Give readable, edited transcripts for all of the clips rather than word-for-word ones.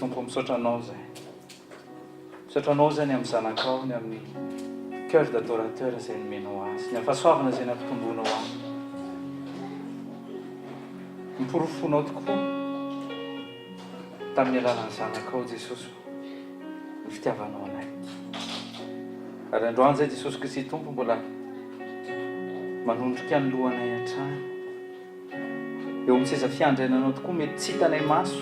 Tompo, misaotra Anao izahay. Misaotra Anao izay ny amin'ny Zanakao, ny amin'ny cœur d'adorateur izay nomenao azy, ny amin'ny fahasoavana izay nampitomboinao aminy. Ny porofonao tokoa tamin'ny alalan'ny Zanakao Jesosy ny fitiavanao anay. Ary androany izay Jesosy Kristy Tompo mbola manondrika ny lohanay hatrany. Eo amin'ny seza fiandriananao tokoa mety tsy hitanay maso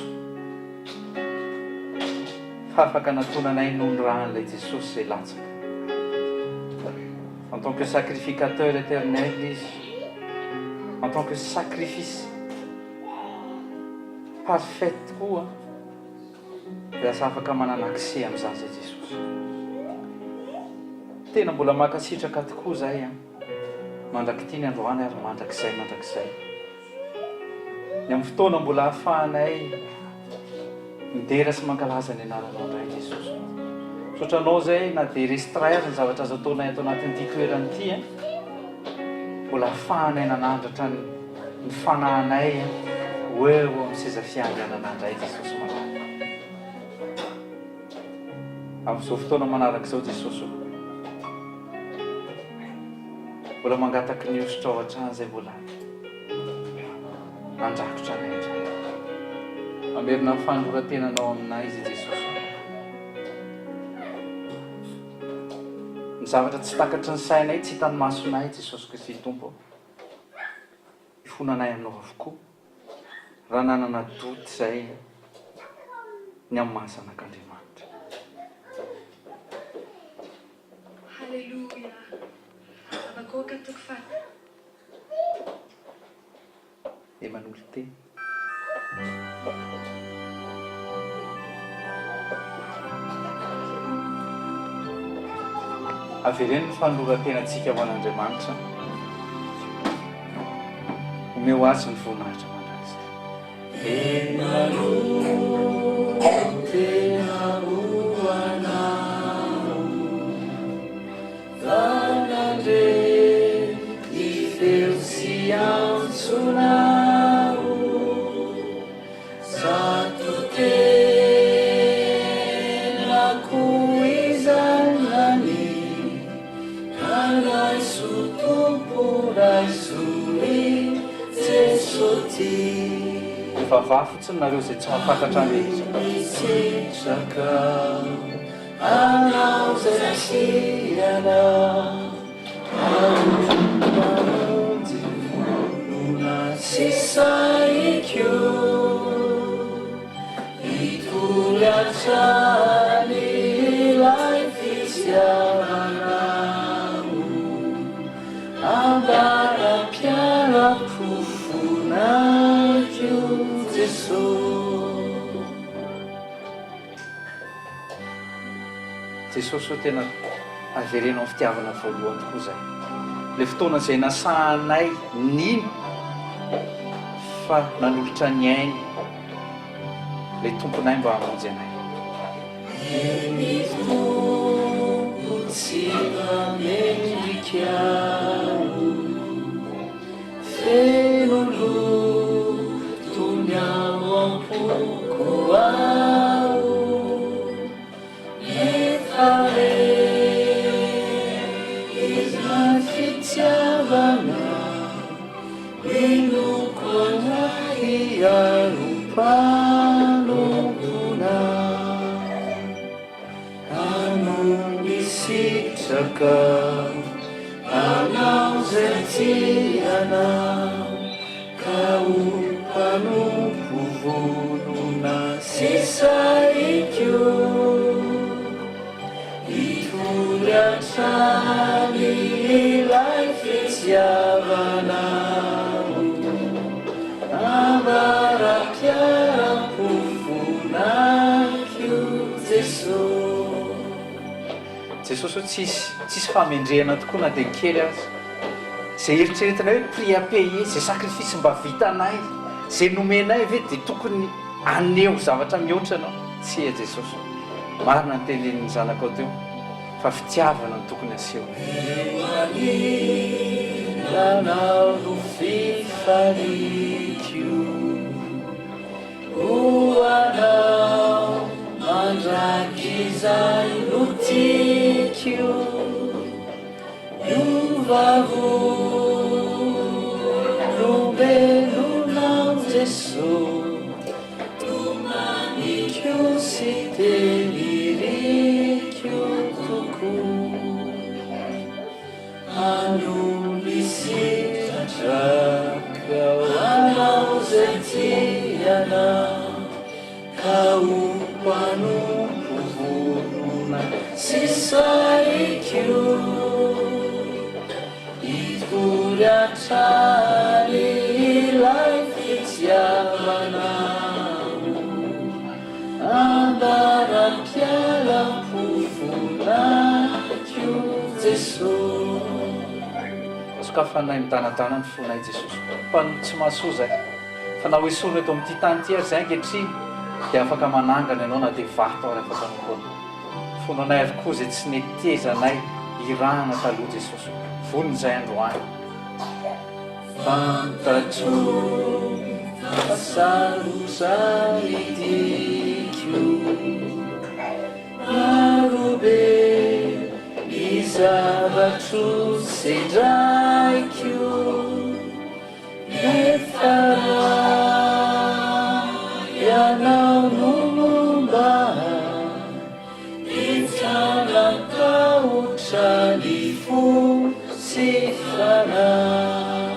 fa afaka natonanay noho ny ràn'ilay Jesosy izay latsaka. En tant que sacrificateur éternel Izy, en tant que sacrifice parfait tokoa dia lasa afaka manana accès amin'izany izay Jesosy. Tena mbola mankasitraka tokoa izahay an. Mandrak'ity ny androany ary mandrakizay mandrakizay. Ny amin'ny fotoana mbola ahafahanay midera sy mankalaza ny anaranao indray Jesosy. Misaotra anao izay na dia restreint aza ny zavatra azo ataonay ato anatin'ity toerana ity an. Mbola ahafahanay nanandratra ny ny fanahinay ho eo amin'ny seza fiandrianana indray Jesosy malala. Amin'izao fotoana manaraka izao Jesosy ô. Mbola mangataky ny hosotra ao hatrany izay mbola handrakotra anay indray. Mamerina ny fanoloran-tenanao aminay izay Jesosy ô. Ny zavatra tsy takatry ny sainay, tsy hitan'ny masonay Jesosy Kristy Tompo ô. Ifonanay aminao avokoa raha nanana doute izay ny amin'ny maha zanak'Andriamanitra. Haleloia! Habakoka toko faha. Dia manolo-tena. Avereno ny fanoloran-tenantsika ho an'Andriamanitra. Omeo Azy ny voninahitra mandrakizay. Manolo-tena ho Anao, fa nandre ny feo sy antsonao. Zato tenako izany lany, ka raiso Tompo raiso ry Jeso ty. Mivavaha fotsiny nareo izay tsy mahafantatra an'ilay izy. Misitraka anao zay tsy anao. Tsy sahiko hitory hatrany ilay fitiavanao Ambara-piara-pofonako Jeso. Jesosy ô tena avereno amin'ny fitiavana voalohany tokoa izay. Ilay fotoana izay nasahanay nino fa nanolotra ny ainy ilay Tomponay mba hamonjy anay. Eny Tompo tsy mba mendrika aho Feno loto ny ao am-poko ao Nefa re izany fitiavana Miloko anay ary ho mpanomponao Hanome sitraka anao izay tia anao Ka ho mpanompo vonona sy sahiko Hitory hatrany ilay fitiavanao Ambara-piaram-pofonako Jeso. Jesosy hoe tsisy tsisy fahamendrehana tokoa na dia kely aza. Izay eritreretinay hoe prix à payer, izay sacrifice mba vitanay, izay nomenay ve dia tokony haneho zavatra mihoatra anao? Tsia Jesosy ô. Marina ny tenenin'ny zanakao teo fa fitiavana no tokony asehonay. Eo anilanao no fifaliako. Ho anao. Voninahiko io vavolombelonao Jeso Tomaniko sy tehiriziko tokoa Hanome sitraka ho anao izay tia anao Ka ho mpanompo vonona sy sahiko Hitory hatrany ilay fitiavanao Ambara-pialam-pofonako Jeso. Sokafanay midanadana ny fonay Jesosy. Mpanompo tsy mahasoa zay. Fa na ho esorina eto amin'ity tany ity ary zay ankehitriny dia afaka manangana ianao na dia vato ary afaka hanompo anao. Fono anay avokoa izay tsy netezanay hirahana taloha Jesosy. Vonona izay androany. Fantatro fa sarotra ny diako Marobe ny zavatro sedraiko Nefa raha ianao no momba ahy Tsy hanan-tahotra ny fo sy fanahy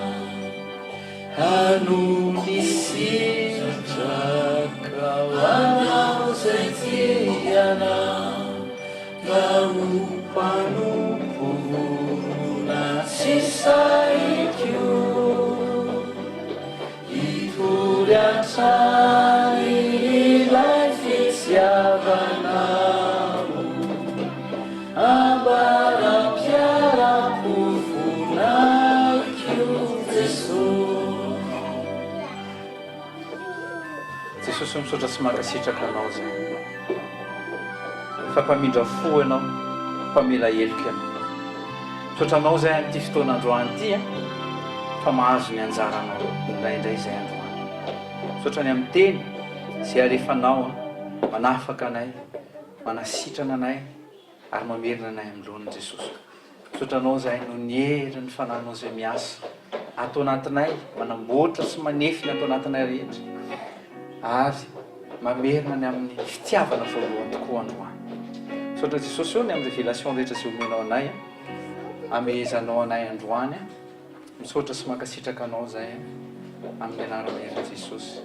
Hanome sitraka ho anao izay tia anao Mba ho mpanompo vonona sy sahiko Hitory hatrany ilay fitiavanao Ambara-piaram-pofonako Jeso. Jesosy o misaotra sy mankasitraka anao zay fa mpamindra fo ianao mpamela heloka ianao misaotra anao zay amin'ity fotoana androany ity a fa mahazo ny anjaranao indraindray zay androany misaotra ny amin'ny teny zay alefanao a manafaka anay manasitrana anay ary mamerina anay amin'ny laoniny Jesosy. Misaotra Anao izahay noho ny herin'ny Fanahinao izay miasa ato anatinay, manamboatra sy manefy ny ato anatinay rehetra, ary mamerina ny amin'ny fitiavana voalohany tokoa androany. Misaotra Jesosy ô ny amin'ny révélation rehetra izay omenao anay, amehezanao anay androany. Misaotra sy mankasitraka Anao izahay amin'ny anaran'i Hery Jesosy.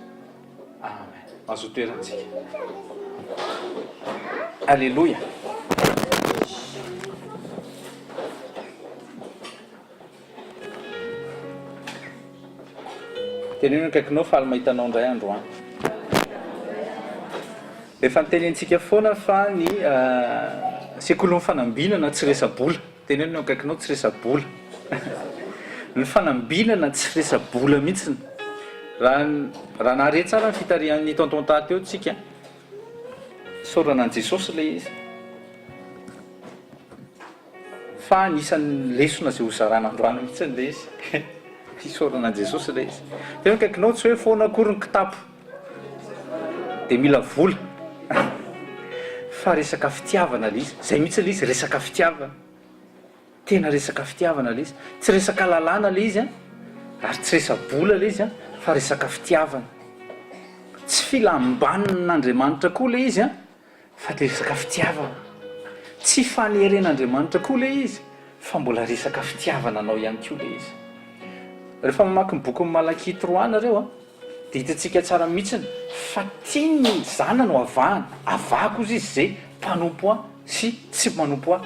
Amen. Mazoto toerantsika. Alléluia. Teneno ny akaikinao faly mahita anao indray androany. Efa nitenentsika foana fa ny sekolin'ny fanambinana tsy resa-bola. Teneno ny eo akaikinao tsy resa-bola. Ny fanambinana tsy resa-bola mihitsiny. Raha raha nahare tsara ny fitarihan'ny tonton Ta teo tsika, isaorana an'i Jesosy ilay izy. Fa anisan'ny lesona izay hozarana androany mihitsy ilay izy. Isaorana an'i Jesosy ilay izy. Teneno ny akaikinao tsy hoe foana akory ny kitapo. Dia mila vola. Fa resaka fitiavana ilay izy. Izay mihitsy ilay izy, resaka fitiavana. Tena resaka fitiavana ilay izy. Tsy resaka lalàna ilay izy an, ary tsy resa-bola ilay izy an, fa resaka fitiavana. Tsy filam-banin'Andriamanitra koa ilay izy an, Fa dia resaka fitiavana. Tsy faneren'Andriamanitra koa ilay izy fa mbola resaka fitiavana anao ihany koa ilay izy. Rehefa mamaky ny bokin'i Malakia trois nareo an, dia hitantsika tsara mihitsiny fa tiany ny zanany ho avahana, avahako ozy izy izay mpanompo ahy sy tsy mpanompo ahy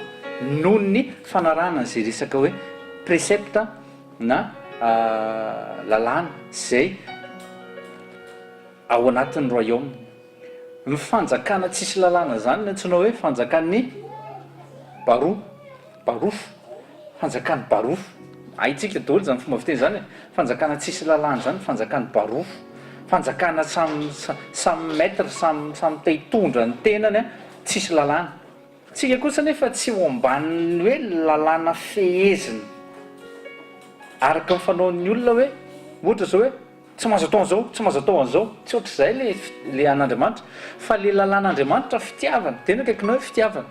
noho ny fanarahana an'izay resaka hoe précepte na lalàna izay ao anatin'ny royaume. Ny fanjakana tsisy lalàna zany no antsoina hoe fanjakan'ny baroa, barofo, fanjakan'ny barofo. Haintsika daholo zany fomba fiteny zany e, fanjakana tsisy lalàna zany fanjakan'ny barofo, fanjakana samy samy maitre, samy samy te hitondra ny tenany an, tsisy lalàna. Tsika kosa anefa tsy eo ambanin'ny hoe lalàna fehezina araka ny fanaon'ny olona hoe ohatra zao hoe Tsy mahazo atao an'izao, tsy mahazo atao an'izao. Tsy ohatr'izay le le an'Andriamanitra. Fa le lalàn'Andriamanitra fitiavana. Tena akaikinao hoe fitiavana.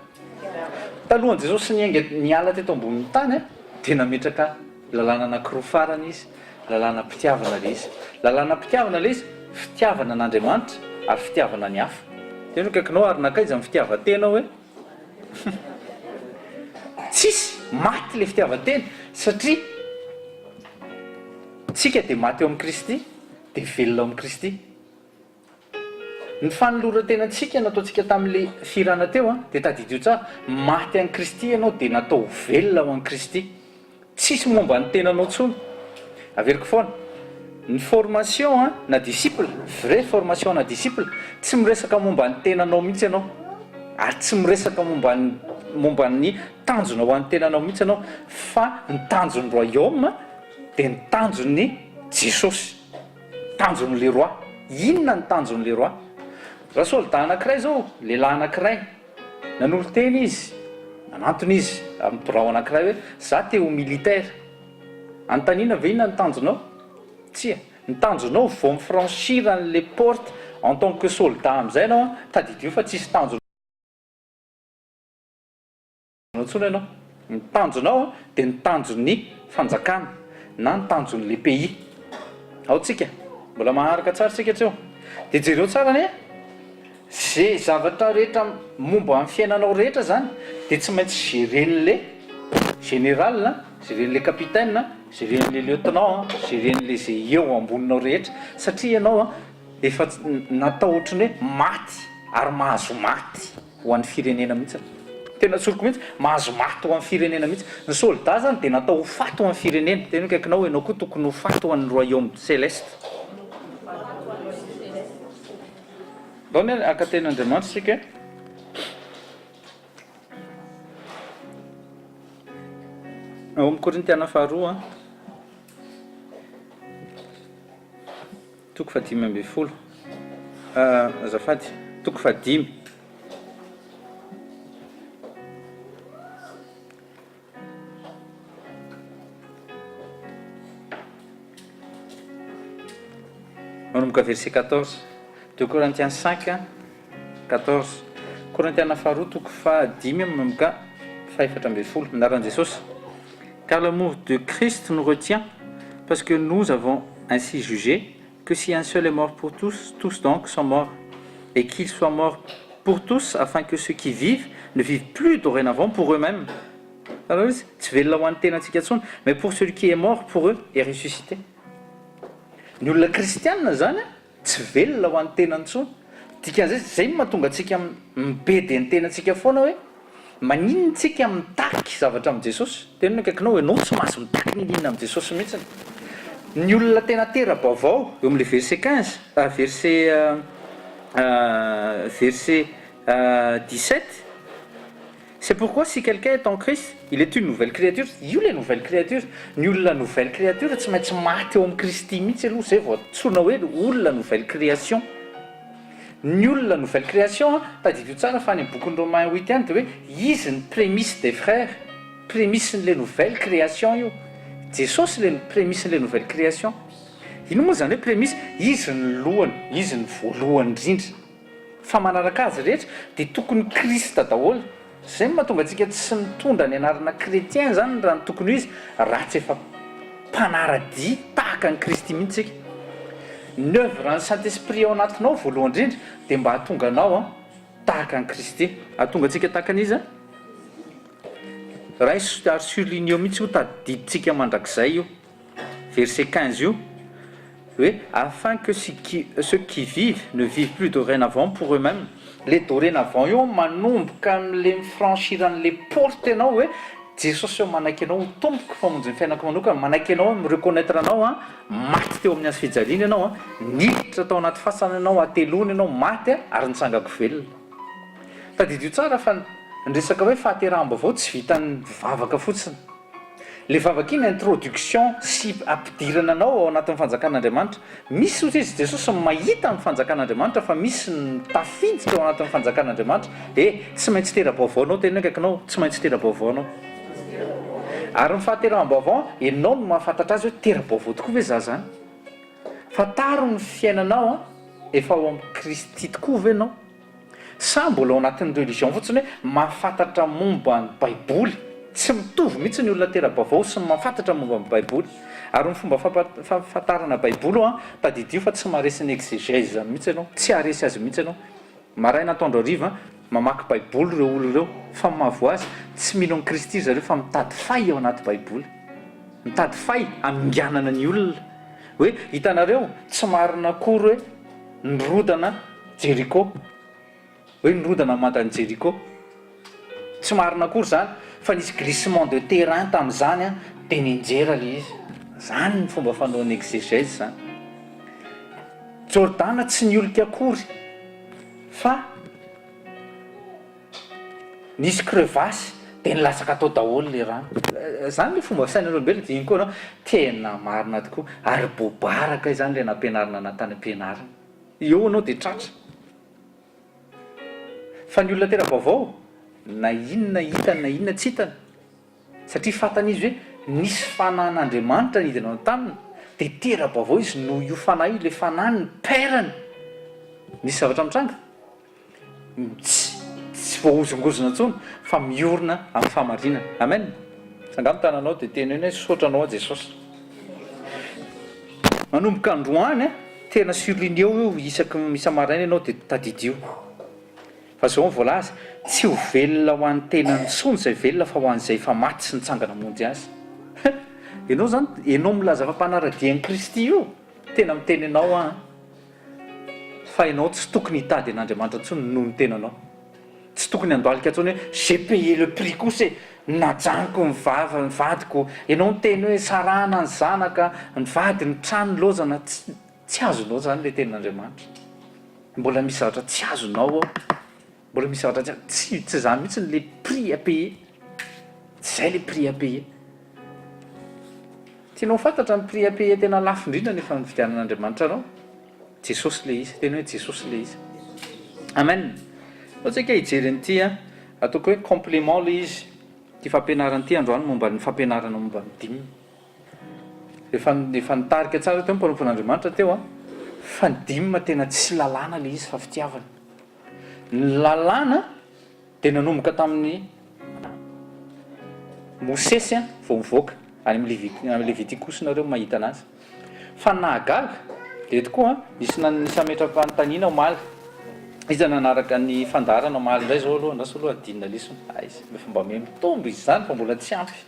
Talohan'i Jesosy niainga niala teto ambonin'ny tany dia nametraka lalàna anankiroa farany Izy, lalànam-pitiavana ilay izy. Lalànam-pitiavana ilay izy, fitiavana an'Andriamanitra ary fitiavana ny hafa. Tena akaikinao ary nankaiza ny fitiavan-tena hoe? Tsisy, maty ilay fitiavan-tena satria tsika dia maty ao amin'i Kristy dia velona ao amin'i Kristy. Ny fanoloran-tenantsika nataontsika tamin'ilay fihirana teo dia tadidio tsara, maty an'i Kristy ianao dia natao ho velona ho an'i Kristy. Tsisy momba ny tenanao intsony. Averiko foana, ny formation na disciple, vraie formation na disciple, tsy miresaka momba ny tenanao mihitsy ianao, ary tsy miresaka momba ny momba ny tanjona ho an'ny tenanao mihitsy ianao, fa ny tanjon'ny royaume dia ny tanjon'i Jesosy. Tanjon'i Leroy. Inona ny tanjon'i Leroy? Raha soldat anankiray izao, lehilahy anankiray, nanolo-tena izy, nanantona izy amin'ny birao anankiray hoe, za te ho militaire. Anontaniana ve inona ny tanjonao? Tsia. Ny tanjonao vao mi-franchir an'ilay porte en tant que soldat amin'izay ianao an, tadidio fa tsisy tanjona. Intsony ianao. Ny tanjonao dia ny tanjon'ny fanjakana na ny tanjon'le pays. Ao tsika. Mbola maharaka tsara tsika hatreo. Dia jereo tsara anie ze zavatra rehetra momba ny fiainanao rehetra zany dia tsy maintsy geren'le général, geren'le capitaine, geren'le lieutenant, geren'le ze eo amboninao rehetra satria ianao efa natao ohatran'ny hoe maty ary mahazo maty. Ho an'ny firenena mihitsy. Tena tsoriko mihitsy, mahazo maty ho an'ny firenena mihitsy. Ny soldat zany dia natao ho faty ho an'ny firenena. Tena akaikinao ianao koa tokony ho faty ho an'ny royaume celeste. Ndao anie haka teny Andriamanitra isika e. Ao amin'ny Korintiana faharoa. Toko fahadimy ambin'ny folo. Azafady, toko fahadimy. Manomboka verset 14. 2 Corinthiens 5, 14. Korintiana faharoa toko fahadimy manomboka fahefatra ambin'ny folo. Anaran'i Jesosy. Car l'amour de Christ nous retient, parce que nous avons ainsi jugé que si un seul est mort pour tous, tous donc sont morts, et qu'il soit mort pour tous, afin que ceux qui vivent ne vivent plus dorénavant pour eux-mêmes. Alors izy, tsy velona ho an'ny tenantsika intsony, mais pour celui qui est mort pour eux et ressuscité. Ny olona kristianina zany tsy velona ho an'ny tenany intsony. Dikan'izay, izay no mahatonga antsika mibedy ny tenantsika foana hoe, maninona tsika mitaky zavatra amin'i Jesosy? Tena ny akaikinao, ianao tsy mahazo mitaky n'inon'inona amin'i Jesosy mihitsy. Ny olona tena tera-baovao, eo amin'ilay verset 15, verset verset 17, C'est pourquoi si quelqu'un est en Christ, il est une nouvelle créature, io ilay nouvelle créature, ny olona nouvelle créature tsy maintsy maty ao amin'i Kristy mihitsy aloha izay vao antsoina hoe olona nouvelle création. Ny olona nouvelle création an, tadidio tsara fa any amin'ny bokin'ny Romains huit any dia hoe izy ny prémisse des frères, prémisse-n'ilay nouvelle création io, Jesosy ilay prémisse-n'ilay nouvelle création. Inona moa izany hoe prémisse? Izy ny lohany, izy ny voalohany indrindra. Fa manaraka azy rehetra dia tokony Christ daholo. Zay no mahatonga antsika tsy mitondra ny anarana chrétien zany raha ny tokony ho izy raha tsy efa mpanaradia tahaka an'i Kristy mihitsy tsika. Ny oeuvre an'ny Saint Esprit ao anatinao voalohany indrindra dia mba hahatonga anao tahaka an'i Kristy. Hahatonga antsika tahaka an'iza? Raiso ary surligneo mihitsy io tadidintsika mandrakizay io. Verset 15 io hoe afin que si qui ceux qui vivent ne vivent plus dorénavant pour eux-mêmes, le dorénavant io manomboka amle mi-franchir anle porte ianao hoe Jesosy ô manaiky anao ho tompoko mpamonjy ny fiainako manokana, manaiky anao aho mi-reconnaitre anao an, maty teo amin'ny hazo fijaliana ianao an, niditra tao anaty fasana ianao hateloana ianao maty an ary nitsangako velona. Tadidio tsara fa ny resaka hoe fahateraham-baovao tsy vitan'ny vavaka fotsiny. Le vavaka iny introduction sy ampidirana anao ao anatin'ny fanjakan'Andriamanitra. Misy hozy izy Jesosy ny mahita ny fanjakan'Andriamanitra fa misy ny tafiditra ao anatin'ny fanjakan'Andriamanitra. Eh tsy maintsy tera-baovao anao tena akaikinao, tsy maintsy tera-baovao anao. Ary ny fahateraham-baovao enao no mahafantatra azy hoe tera-baovao tokoa ve za zany. Fantaro ny fiainanao an, efa ao amin'i Kristy tokoa ve enao? Sa mbola ao anatin'ny religion fotsiny hoe mahafantatra momba ny baiboly? Tsy mitovy mihitsy ny olona tera-baovao sy ny mahafantatra momba ny baiboly. Ary ny fomba fampafantarana baiboly an, tadidio fa tsy maharesy ny exégèse mihitsy ianao, tsy haharesy azy mihitsy ianao. Maraina atoandro hariva mamaky baiboly ireo olona ireo, fa ny mahavoa azy, tsy mino an'i Kristy ry zareo fa mitady fay ao anaty baiboly. Mitady fay haminganana ny olona. Hoe hitanareo, tsy marina akory hoe nirodana Jeriko. Hoe nirodana ny mandan'i Jeriko. Tsy marina akory izany fa nisy glissement de terrain tamin'izany an, dia nianjera ilay izy. Izany ny fomba fanaon'ny exégèse izany. Jordana tsy niolika akory fa nisy crevasse dia nilatsaka tao daholo ilay rano. Izany ilay fomba fisainan'olombelona dia iny koa ianao, tena marina tokoa. Ary bobara kay izany ilay nampianarina anah tany am-pianarana. Eo ianao dia tratra. Fa ny olona tera-baovao, na inona hitany na inona tsy hitany, satria fantany izy hoe nisy fanahin'Andriamanitra nidina tao taminy, dia tera-baovao izy noho io fanahy io, ilay fanahy ny Père-ny. Misy zavatra mitranga? Tsy, tsy voahozongozona intsony fa miorina amin'ny fahamarinana. Amen! Tsangano ny tananao dia teneno hoe, Misaotra anao aho Jesosy. Manomboka androany an, tena surligneo io isaky ny isa-maraina ianao dia tadidio. Fa izao no voalaza, tsy ho velona ho an'ny tenany intsony izay velona fa ho an'izay efa maty sy nitsangana hamonjy azy. Ianao izany, ianao milaza fa mpanara-dia an'i Kristy io, tena miteny anao aho an, fa ianao tsy tokony hitady an'Andriamanitra intsony noho ny tenanao. Tsy tokony handohalika intsony hoe j'ai payé le prix kosa e! Najanoko ny vava ny vadiko, ianao niteny hoe sarahana ny zanaka, ny vady, ny trano nilaozana, tsy tsy azonao izany ilay tenin'Andriamanitra. Mbola misy zavatra tsy azonao ao, mbola misy zavatra tsy tsy tsy izany mihitsy ilay prix à payer, tsy izay ilay prix à payer. Tianao ho fantatra ny prix à payer tena lafo indrindra nefa nividianan'Andriamanitra anao? Jesosy ilay izy, teny hoe Jesosy ilay izy. Amen. Ndao tsika hijery an'ity an, ataoko hoe complément ilay izy, ity fampianarana ity androany momba ny fampianarana momba ny dime. Efa efa nitarika tsara teo ny mpanompon'Andriamanitra teo an, fa ny dime tena tsy lalàna ilay izy fa fitiavana. Ny lalàna dia nanomboka tamin'ny Mosesy vao mivoaka, any amin'ny Levitikosy nareo mahita anazy. Fa ny nahagaga, dia eto koa nisy nisy nametra-panontaniana omaly, iza nanaraka ny fandaharana omaly indray izao aloha, andraso aloha adinina lesona, aiza, efa mba miha mitombo izy izany fa mbola tsy ampy.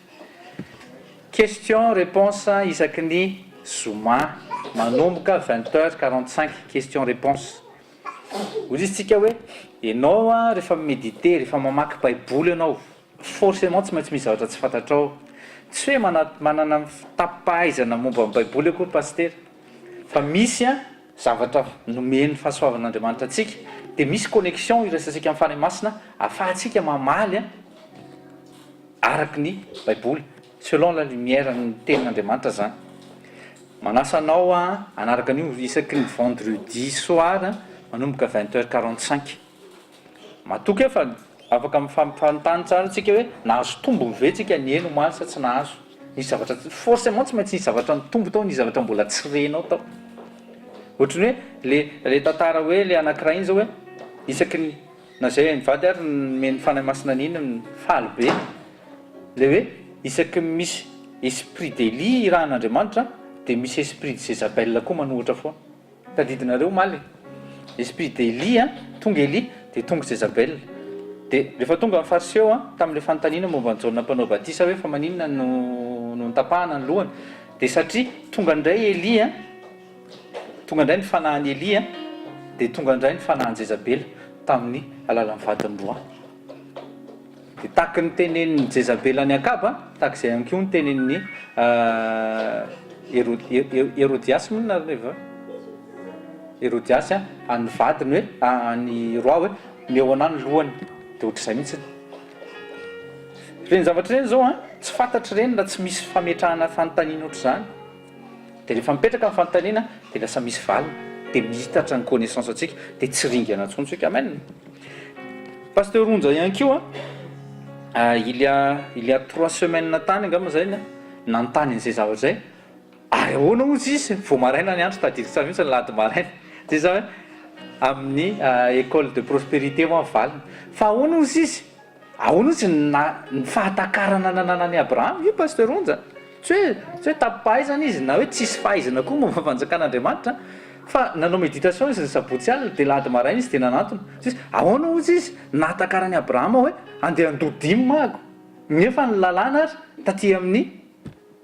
Question réponse isaky ny zoma manomboka vingt heures 45, question réponse. Hoy izy tsika hoe, enao an rehefa mi-mediter, rehefa mamaky baiboly ianao, forcément tsy maintsy misy zavatra tsy fantatrao. Tsy hoe manana tapi-pahaizana momba ny baiboly akory pasitera, fa misy an zavatra nomen'ny fahasoavan'Andriamanitra antsika, dia misy connexion iraisantsika amin'ny Fanahy Masina ahafahantsika mamaly an araka ny baiboly, selon la lumière ny tenin'Andriamanitra zany. Manasa anao aho hanaraka an'io isaky ny vendredi soir manomboka vingt heures 45. Matoky aho fa afaka mifampanontany tsara tsika hoe nahazo tombony ve tsika nihaino omaly sa tsy nahazo. Nisy zavatra forcément tsy maintsy nisy zavatra nitombo tao, nisy zavatra mbola tsy renao tao. Ohatran'ny hoe le le tantara hoe le anankiray iny zao hoe isaky ny Na zay mivady ary nomen'ny Fanahy Masina an'iny faly be le hoe isaky ny misy esprit d'Elie irahan'Andriamanitra dia misy esprit de Jezabel koa manohitra foana. Tadidinareo omaly e? Esprit d'Elie an, tonga Elie dia tonga Jezabel. Dia rehefa tonga ny Fariseo an, tamin'ilay fanontaniana momba an'i Jaona mpanao batisa hoe fa maninona no no notapahana ny lohany dia satria tonga indray Elie an, Tonga indray ny fanahin'i Elia, dia tonga indray ny fanahin'i Jezabela tamin'ny alalan'ny vadiny roa. Dia tahaky ny tenenin'i Jezabela an'i Akaba, tahaka izay ihany koa ny tenenin'i Herodiasy moa no anarany ve? Herodiasy an'ny vadiny hoe, an'i roi hoe, omeo anah ny lohany. Dia ohatr'izay mihitsy. Ireny zavatra ireny izao an, tsy fantatr'ireny raha tsy misy fametrahana fanontaniana ohatr'izany. Dia rehefa mipetraka ny fanontaniana dia lasa misy valiny, dia mihitatra ny connaissance antsika, dia tsy ringana intsony tsika. Amen. Pasteur Onja ihany koa il y a il y a trois semaines tany angamba zay nanontany an'izay zavatra izay, ary ahoana hozy izy, vao maraina ny andro, tadidiko tsara mihitsy ny alahady maraina, dia za hoe. Amin'ny école de prospérité hoa ny valiny. Fa ahoana hozy izy? Ahoana hozy ny na ny fahatakarana nananan'i Abrahama? Io Pasteur Onja, tsy hoe tsy hoe tapi-pahaizana izy na hoe tsisy fahaizana koa momba ny fanjakan'Andriamanitra fa nanao méditation izy ny sabotsy alina dia lahady maraina izy dia nanantona. Hozy izy, ahoana hozy izy nahatakaran'i Abrahama hoe andeha handoa dimy manko nefa ny lalàna ary taty amin'ny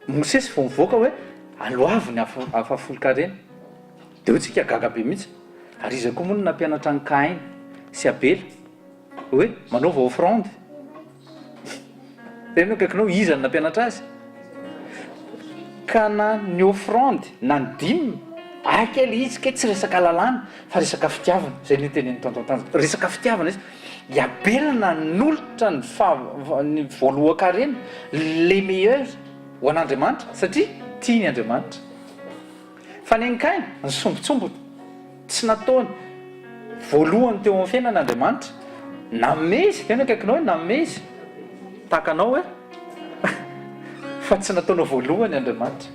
Mosesy vao mivoaka hoe aloavy ny afahafolon-karena. Dia hoy tsika gaga be mihitsy. Ary iza koa moa no nampianatra an'i Kaina sy Abela hoe manaova offrande? Tena akaikinao iza no nampianatra azy? Ka na ny offrande na ny dime, ahy kay le izy kay tsy resaka lalàna fa resaka fitiavana, zay no tenenin'i tonton Tanjona, resaka fitiavana izy. I Abela nanolotra ny faha ny voalohan-karena, le meilleur, ho an'Andriamanitra satria tiany Andriamanitra. Fa ny an'i Kaina, ny sombintsombiny, tsy nataony voalohany teo amin'ny fiainana Andriamanitra. Nanome izy, tena akaikinao hoe nanome izy, tahaka anao hoe, fa tsy nataonao voalohany Andriamanitra.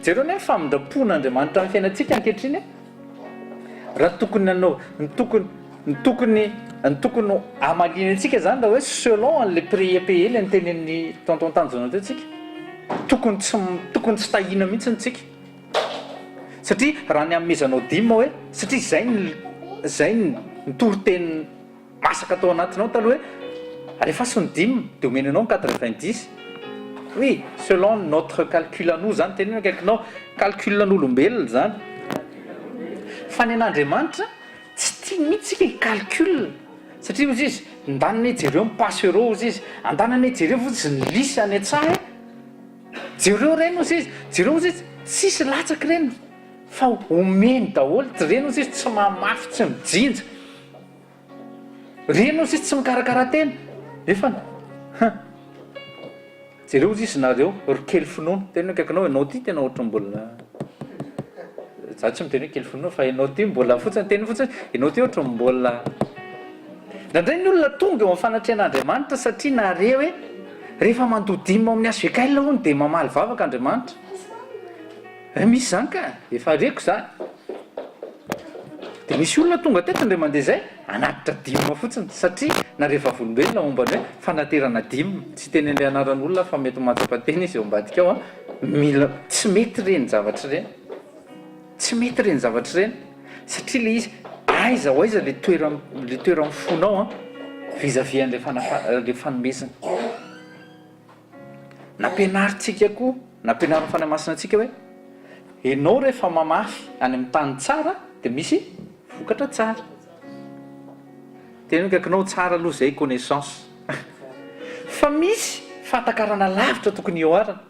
Jereo anie ny famindram-pon'Andriamanitra amin'ny fiainantsika ankehitriny e! Raha tokony hanao, ny tokony, ny tokony, ny tokony ho hamaliana antsika zany raha hoe selon an'le prix à payer le notenenin'i tonton Tanjona teo tsika, tokony tsy, tokony tsy tahiana mihitsy tsika. Satria raha ny hanomezanao dime hoe, satria zay ny, zay ny toriteny Masaka tao anatinao taloha hoe alefaso ny dime dia omeny anao ny 90. Oui, selon notre calcul à nous zany, teneno akaikinao, calcul an'olombelona zany. Fa ny an'Andriamanitra tsy tiany mihitsy tsika hi-calcul satria hozy izy, ndana anie jereo ny passereau hozy izy, andana anie jereo fotsiny ny lisy any an-tsaha e, jereo ireny hozy izy, jereo hozy izy, tsisy latsaka ireny fa omeny daholo, ireny hozy izy tsy mamafy tsy mijinja. Reny ozy izy tsy mikarakara tena nefa hein. Jereo ozy izy nareo ry kely finoana, tena akaikinao enao ty tena ohatry ny mbola za tsy miteny hoe kely finoana fa enao ty mbola fotsiny teny fotsiny enao ty ohatry ny mbola indraindray ny olona tonga eo amin'ny fanatrehan'Andriamanitra satria nare hoe rehefa mandoa dime ao amin'ny HVKL hono dia mamaly vavaka Andriamanitra. Eh misy zany ka, efa reko zany. Dia misy olona tonga teto indray mandeha zay, hanatitra dime fotsiny, satria nare vavolombelona momba ny hoe fanaterana dime, tsy hiteny an'ilay anaran'olona aho fa mety mahatsapa tena izy eo ambadika ao an, mila, tsy mety ireny zavatra ireny, tsy mety ireny zavatra ireny, satria ilay izy aiza ho aiza ilay toeran, ilay toeran'ny fonao an, vis à vis an'ilay fanafa, ilay fanomezana. Nampianarintsika koa, nampianarin'ny Fanahy Masina antsika hoe, ianao rehefa mamafy any amin'ny tany tsara dia misy vokatra tsara. Tena akaikinao tsara aloha izay connaissance. Fa misy fahatakarana lavitra tokony hihoarana.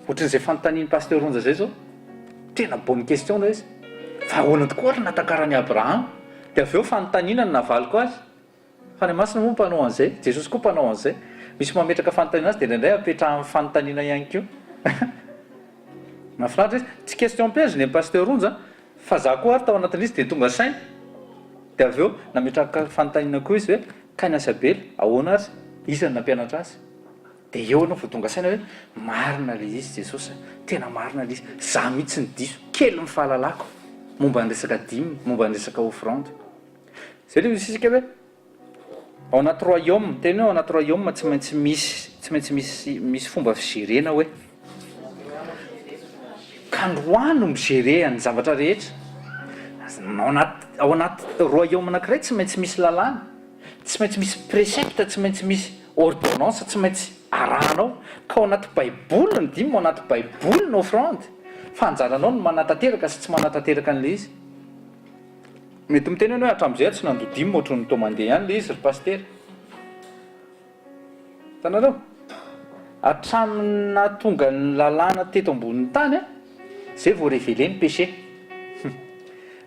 Ohatran'izay fanontanian'i Pasteur Onja izay izao. Tena bonne question ilay izy. Fa ahoana tokoa ary natakaran'i Abrahama? Dia avy eo fanontaniana no navaliko azy. Fanahy Masina moa mpanao an'izay, Jesosy koa mpanao an'izay. Misy mametraka fanontaniana azy dia indraindray apetrahany fanontaniana ihany koa. Mahafinaritra izy. Tsy question piège ny an'i Pasteur Onja fa za koa ary tao anatin'ilay izy dia tonga saina. Dia avy eo nametraka fanontaniana koa izy hoe Kaina sy Abela, ahoana ary? Iza no nampianatra azy? Dia eo ianao vao tonga saina hoe marina ilay izy Jesosy a, tena marina ilay izy, za mihitsy no diso, kely ny fahalalako momba ny resaka dime, momba ny resaka offrande. Zay le misy isika hoe ao anaty royaume, teny hoe ao anaty royaume tsy maintsy misy tsy maintsy misy misy fomba figerena hoe ka ny roi no mi-gerer ny zavatra rehetra, ao anaty ao anaty royaume anakiray tsy maintsy misy lalàna, tsy maintsy misy précepte, tsy maintsy misy ordonnance tsy maintsy arahanao, ka ao anaty baiboly ny dime, ao anaty baiboly ny offrande, fa anjaranao ny manatanteraka sy tsy manatanteraka an'ilay izy. Mety miteny ianao hoe hatramin'izay aho tsy nandoa dime ohatran'ny toa mandeha ihany ilay izy ry pasitera. Hitanareo? Hatramin'ny nahatonga ny lalàna teto ambonin'ny tany an, izay vao révélé ny péché.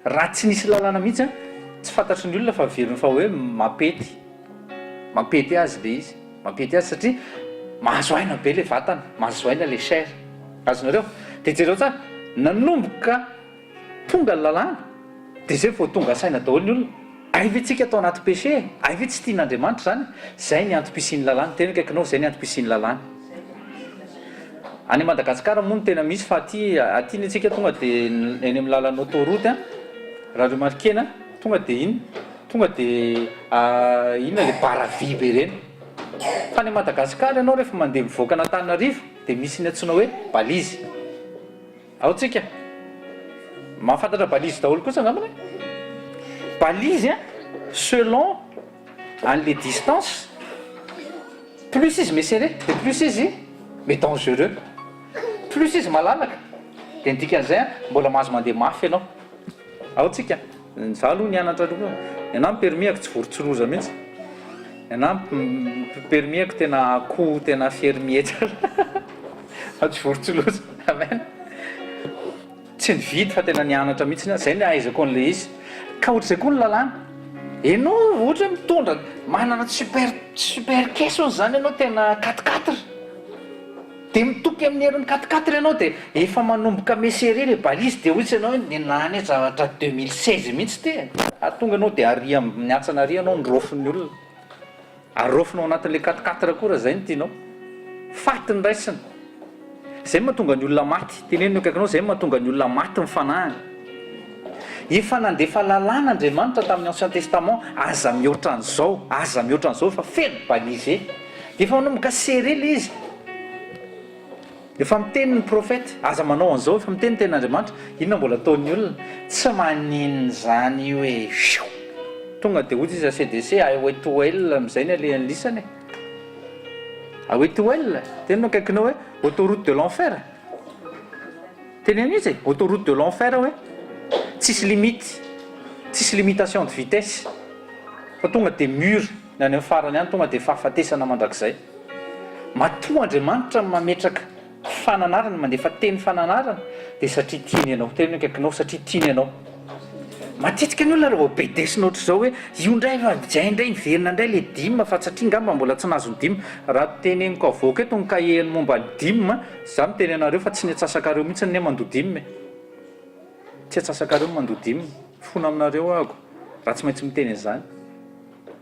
Raha tsy nisy lalàna mihitsy an, tsy fantatry ny olona fa heveriny fa hoe mampety, mampety azy ilay izy, mampety azy satria mahazo aina be ilay vatana, mahazo aina ilay chair. Azonareo? Dia jereo tsara, nanomboka. Tonga ny lalàna dia zay vao tonga saina daholo ny olona, hay ve tsika tao anaty péché e, hay ve tsy tian'Andriamanitra zany, zay ny antom-pisian'ny lalàna, tena akaikinao zay ny antom-pisian'ny lalàna. Any Madagascar moa no tena misy fa aty aty ny antsika tonga dia eny amin'ny lalan'ny autoroute an. Raha remarquer-na, tonga dia inona? Tonga dia inona ilay barre à vy be ireny. Fa any Madagascar ianao rehefa mandeha mivoaka an'Antananarivo dia misy ny antsoina hoe balise. Ao tsika. Mahafantatra balise daholo kosa angambany e? Balise an, selon an'le distance, plus izy me-serré dia plus izy me-dangereux. Plus izy malalaka dia ny dikan'izay an, mbola mahazo mandeha mafy ianao. Ao tsika. Za aloha nianatra aloha, ny anah ny permis ako tsy vorontsiloza mihitsy, ny anah ny permis ako tena akoho tena fermier tsara fa tsy vorontsiloza, amen. Tsy nividy fa tena nianatra mihitsy aho, zay ny ahaizako an'le izy. Ka ohatr'izay koa ny lalàna, enao ohatra hoe mitondra manana super super caisse hono zany enao tena quatre quatre, Dia mitoky amin'ny herin'ny quatre quatre ianao dia efa manomboka me-serrer le balise dia hoy ianao hoe nenah anie zavatra 2016 mihitsy ity e! Ary tonga ianao dia ary amin'ny hantsana ary ianao niraofin'ny olona. Ary raofinao anatin'ilay quatre quatre koa raha izay no tianao. Faty ny raisina. Izay no mahatonga ny olona maty. Teneno ny akaikinao izay no mahatonga ny olona maty ny fanahiny. Efa nandefa lalàna Andriamanitra tamin'ny ancien testament, aza mihoatra an'izao, aza mihoatra an'izao fa feno balise. Dia efa manomboka serré ilay izy. Efa miteny ny prophète, aza manao an'izao, efa miteny ny tenin'Andriamanitra, inona mbola ataon'ny olona? Tsy maninona izany io e, fiou! Tonga dia hoy izy ACDC, highway to hell amin'izay ny alehan'ny lisany e. Highway to hell, teneno akaikinao hoe autoroute de l'enfer. Teneno izy e, autoroute de l'enfer hoe tsisy limite, tsisy limitation de vitesse fa tonga dia mur. Ny any amin'ny farany any tonga dia fahafatesana mandrakizay. Matoa Andriamanitra mametraka fananarana, mandefa teny fananarana dia satria tiany ianao. Teneno akaikinao, satria tiany ianao. Matetika ny olona raha vao bedesina ohatr'izao hoe io indray fa izay indray miverina indray ilay dime fa satria angamba mbola tsy nahazo ny dime. Raha teneniko avoaka eto ny cahier ny momba ny dime, za miteny anareo fa tsy ny antsasakareo mihitsy anie mandoa dime e. Tsy antsasakareo no mandoa dime. Mifona aminareo aho raha tsy maintsy miteny an'izany.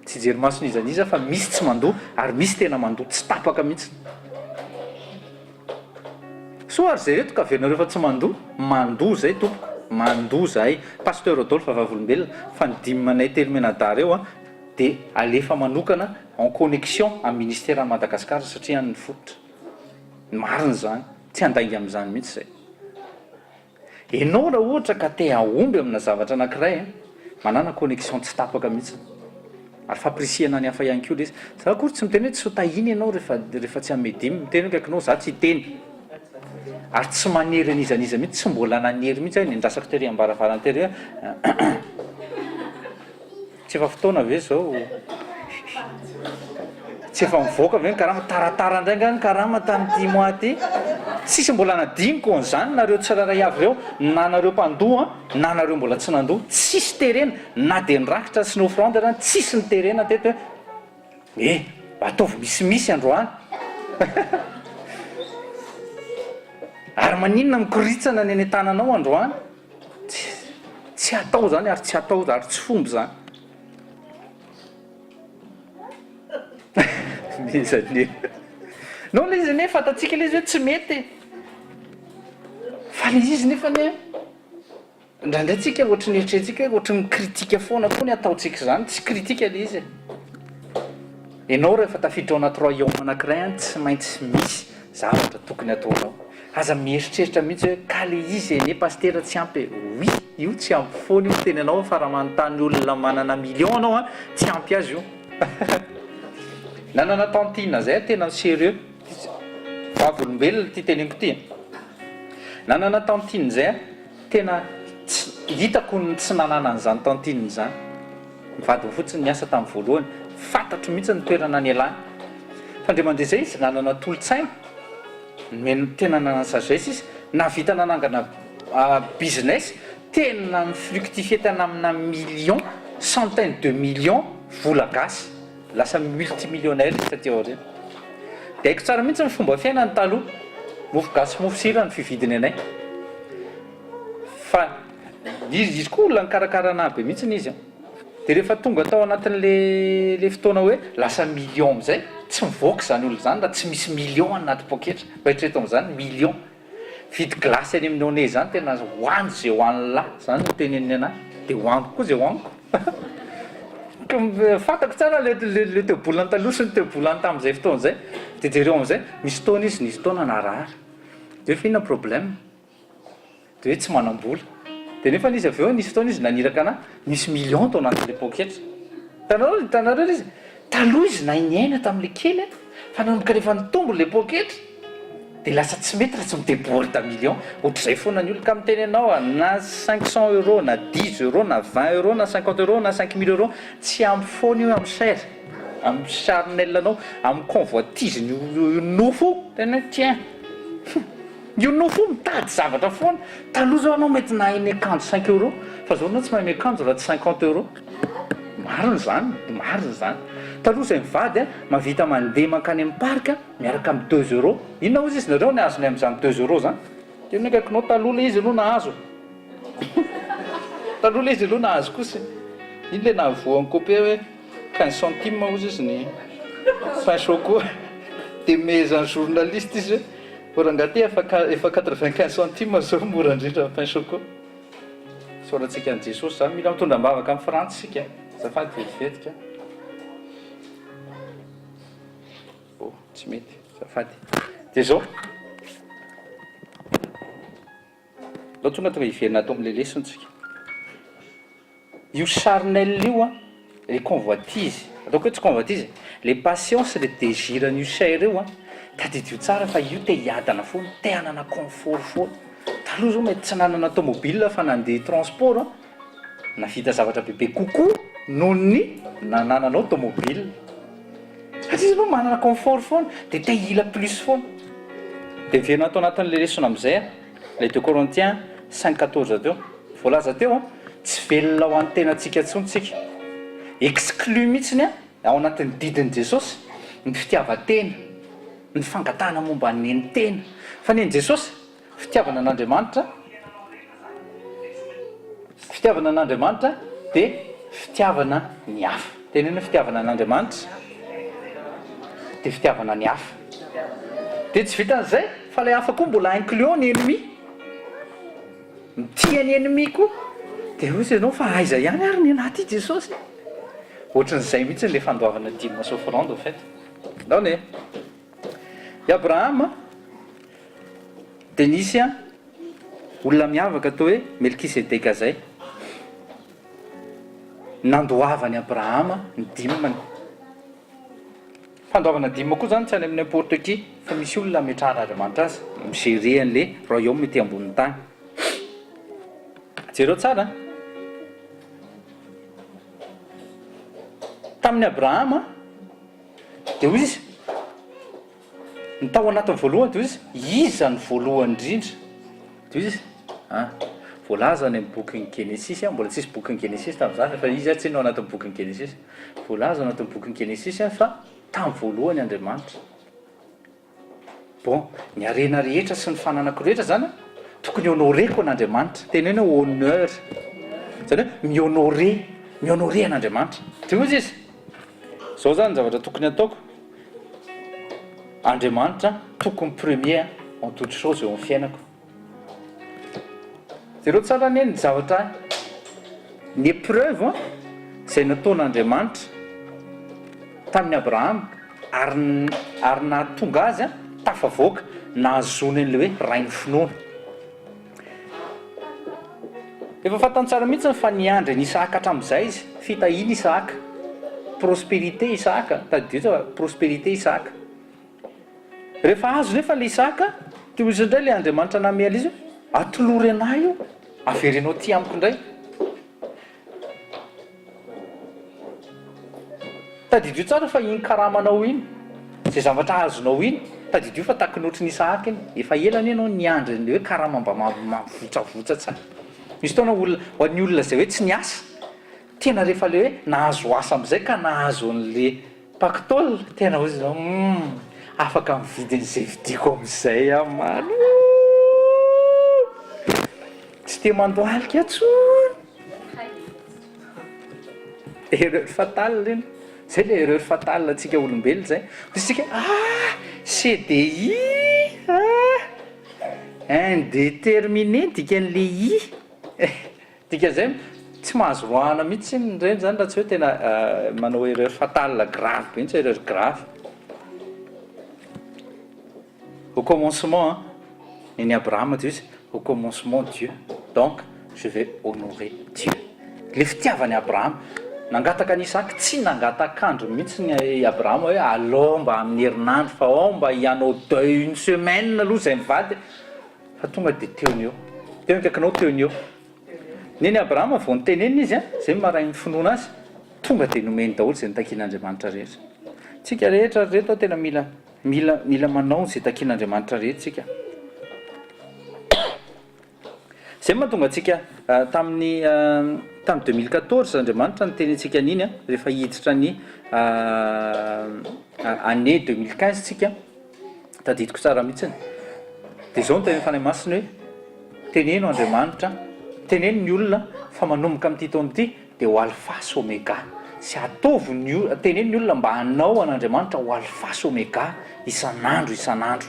Tsy hijery maso n'iza n'iza fa misy tsy mandoa ary misy tena mandoa tsy tapaka mihitsy. Soa ary zay reto ka averinareo fa tsy mandoa? Mandoa zay tompoko, mandoa zahay. Pasteur Rodolphe vavolombelona fa ny dime nay telo mianadahy reo an de alefa manokana en connexion am ministère any Madagascar satria any ny fototra. Marina izany, tsy handainga amin'izany mihitsy zay. Enao raha ohatra ka te hahomby amina zavatra anakiray an, manàna connexion tsy tapaka mihitsy. Ary fampirisihana ny hafa ihany koa ilay izy. Za akory tsy miteny hoe tsy ho tahiana ianao rehefa rehefa tsy hanome dime. Miteny hoe akaikinao za tsy hiteny. Ary tsy manery an'iza n'iza mihitsy, tsy mbola nanery mihitsy aho, nendrasako tery am-baravarana tery hoe Tsy efa fotoana ve zao? Tsy efa mivoaka ve ny karama? Taratara indray nga ny karama tamin'ity mois ity? Tsisy mbola nadiniko an'izany nareo tsirairay avy ireo, na nareo mpandoa na nareo mbola tsy nandoa, tsisy terena na dia ny rakitra sy ny offrande ary tsisy niterena teto hoe eh ataovy misimisy androany. Ary maninona mikoritsana ny any an-tananao androany? Tsy tsy atao izany ary tsy atao ary tsy fomba izany. N'iza anie. Non ilay izy anie fantatsika ilay izy hoe tsy mety e. Fa ilay izy nefa anie indraindray tsika ohatry ny eritreretintsika hoe ohatry ny mi-critique foana koa ny ataontsika izany, tsy critique ilay izy e. Ianao rehefa tafiditra ao anaty royaume anankiray any tsy maintsy misy zavatra tokony ataonao. Aza mieritreritra mihitsy hoe ka le izy anie pasitera tsy ampy e! Oui, io tsy ampy foana io miteny anao fa raha manontany olona manana million anao an, tsy ampy azy io. Nanana tantine zay aho tena serieux, vavolombelona ity teneniko ity an. Nanana tantine zay aho tena tsy hitako ny tsy nanana an'izany tantine izany. Ny vadiny fotsiny niasa tamin'ny voalohany, fantatro mihitsy ny toerana nialany. Fa ndray mandeha zay izy nanana tolo-tsaina. Nomeny tena nanana sagesse izy, nahavita nanangana business tena ni-fructifier tena amina millions, centaines de millions vola gasy, lasa multimillionnaire izy taty aoriana. Dia haiko tsara mihitsy ny fomba fiainany taloha, mofo gasy mofo sira no fividiny anay. Fa izy izy koa olona nikarakara anah be mihitsy izy an. Dia rehefa tonga tao anatin'le le fotoana hoe lasa million amin'izay, tsy mivoaka izany olona izany raha tsy misy million anaty poketra. Mba eritrereto amin'izany, million. Mividy glace any amin'ny One izany tena hoano ze hoan'lah, izany no teneniny anah. Dia hohaniko koa izay hohaniko. Fantako tsara le le teo-bolany taloha sy ny teo-bolany tamin'izay fotoana izay. Dia jereo amin'izay, misy fotoana izy, nisy fotoana narary. Dia hoe fa inona problème? Dia hoe tsy manam-bola. Dia nefa izy avy eo nisy fotoana izy naniraka anah, nisy million tao anatin'ilay poketra. Hitanareo, hitanareo ilay izy? Taloha izy nahay niaina tamin'ilay kely an, fa nanomboka rehefa nitombo ilay poketra dia lasa tsy mety raha tsy mi-deborde million. Ohatr'izay foana ny olona. Ka miteny anao aho, na cinq cent euros, na dix euros, na vingt euros, na cinquante euros, na cinq mille euros, tsy ampy foana io amin'ny chair, amin'ny charnel anao, amin'ny convoitise-n'io nofo io. Tena hoe tiens. Io nofo io mitady zavatra foana, taloha zao anao mety nahay niakanjo cinq euros, fa zao anao tsy mahay miakanjo raha tsy cinquante euros, marina izany, marina izany, taloha zay mivady a, mahavita mandeha mankany amin'ny parc miaraka amin'ny deux euros, inona hozy izy nareo ny azony amin'izany deux euros zany, tena akaikinao taloha le izy aloha nahazo, taloha le izy aloha nahazo kosa e, iny le nahavoa an'i Cope hoe quinze centimes hozy izy ny pain choco, dia mehezan'ny journaliste izy hoe. O rangahy ty efa efa 95 centimes zao mora indrindra pain choco. Isaorantsika an'i Jesosy zany. Mila mitondra am-bavaka amin'i Frantsa isika. Azafady vetivetika. Oh, tsy mety. Azafady. Dia zao. Aleo tonga tonga hiverina ato amin'ilay lesona tsika. Io charnel io an, le convoitise, ataoko hoe tsy convoitise e, le passion sy le désir an'io chair io an, tadidio tsara fa io te hiadana foana, te hanana confort foana. Taloha zao mety tsy nanana tomobile fa nandeha transport an, Nahavita zavatra bebe kokoa noho ny nanananao tomobile. Satria izy aloha manana confort foana, dia te hila plus foana. Dia miverina ato anatin'ilay lesona amin'izay aho, ilay deux Corinthiens cinq quatorze teo. Voalaza teo an, tsy velona ho an'ny tenantsika intsony tsika. Exclu mihitsiny an, ao anatin'ny didin'i Jesosy, ny fitiavan-tena, ny fangatahana momba ny ny tena. Fa ny an'i Jesosy, Fitiavana an'Andriamanitra Fitiavana an'Andriamanitra dia fitiavana ny hafa. Teneno hoe fitiavana an'Andriamanitra dia fitiavana ny hafa. Dia tsy vitan'izay fa ilay hafa koa mbola incluant ny ennemi. Mitia ny ennemi koa. Dia hoy ianao fa aiza ihany ary ny anah ity Jesosy? Ohatran'izay mihitsy ilay fandoavana dîme sy offrande au fait. Ndao e. I Abrahama dia nisy olona miavaka atao hoe Melkisedeka izay nandoavan'i Abrahama ny dîme-ny. Fandoavana dîme koa izany tsy any amin'ny n'importe qui fa misy olona ametrahan'Andriamanitra azy mi-gérer an'ilay royaume ety ambonin'ny tany. Jereo tsara an! Tamin'i Abrahama dia hoy izy, Ny tao anatiny voalohany dia hoy izy, Iza no voalohany indrindra? Dia hoy izy, Ah, voalaza any amin'ny bokin'ny Genesisy, mbola tsisy bokin'ny Genesisy tamin'izany, fa izy tsy ao anatin'ny bokin'ny Genesisy. Voalaza ao anatin'ny bokin'ny Genesisy fa tamin'ny voalohany Andriamanitra. Bon, ny harena rehetra sy ny fananako rehetra zany an, tokony honorer-ko an'Andriamanitra. Teneno hoe honneur. Zany hoe mi-honorer, mi-honorer an'Andriamanitra. Dia hoy izy, Zao zany ny zavatra tokony hataoko, Andriamanitra tokony premier en toute chose eo amin'ny fiainako. Jereo tsara anie ny zavatra, ny épreuve izay nataon'Andriamanitra tamin'i Abrahama ary ary nahatonga azy tafavoaka, nahazoany an'ilay hoe rain'ny finoana. Efa fantany tsara mihitsy fa niandry an'i Isahaka hatramin'izay izy, fitahiana Isahaka, prospérité Isahaka, tadidio tsara, prospérité Isahaka. Rehefa azo nefa ilay Isahaka, dia hoy izy indray ilay Andriamanitra nanome an'izy hoe, atolory an'ahy io, avereno aty amiko indray. Tadidio tsara fa iny karamanao iny, izay zavatra azonao iny, tadidio fa takin'otry ny Isahaka iny. Efa ela anie ianao niandry an'ilay hoe karama mba mampivotravotsa tsara. Misy fotoana olona, ho an'ny olona izay hoe tsy niasa, tena rehefa ilay hoe nahazo asa amin'izay ka nahazo an'ilay pactole, tena hoy izy izao, humm, afaka mividy an'izay vidiako amin'izay aho man, ooh! Tsy te mandohalika intsony. Erreur fatale iny. Zay le erreur fatale antsika olombelona zay. Hoy isika ah CDI ah indéterminé ny dikan'le i. Dikan'izay. Tsy mahazo roahana mihitsy ny reny zany raha tsy hoe tena manao erreur fatale grave be mihitsy, erreur grave. Au commencement an, nen'i Abrahama dia izy, au commencement Dieu, donc je vais honorer Dieu. Le fitiavan'i Abrahama, nangataka an'i Isaka, tsy nangatak'andro mihitsy i Abrahama hoe alao mba amin'ny herinandro fa ao mba hianao deuil une semaine aloha izay mivady fa tonga dia teo no eo. Teo akaikinao teo no eo. Neny Abrahama vao nitenenina izy an, izay no maha rain'ny finoana azy, tonga dia nomeny daholo izay notakian'Andriamanitra rehetra. Tsika rehetra ry reto tena mila mila mila manao izay takian'Andriamanitra rehetra tsika. Izay no mahatonga antsika tamin'ny tamin'ny 2014 Andriamanitra niteny antsika an'iny an, rehefa hiditra ny année 2015 tsika, Tadidiko tsara mihitsiny. Dia izao no tenin'ny Fanahy Masina hoe, Teneno Andriamanitra, teneno ny olona fa manomboka amin'ity taona ity dia ho Alpha sy Omega. Sy ataovy ny olona, teneno ny olona mba hanao an'Andriamanitra ho Alpha sy Omega isan'andro isan'andro.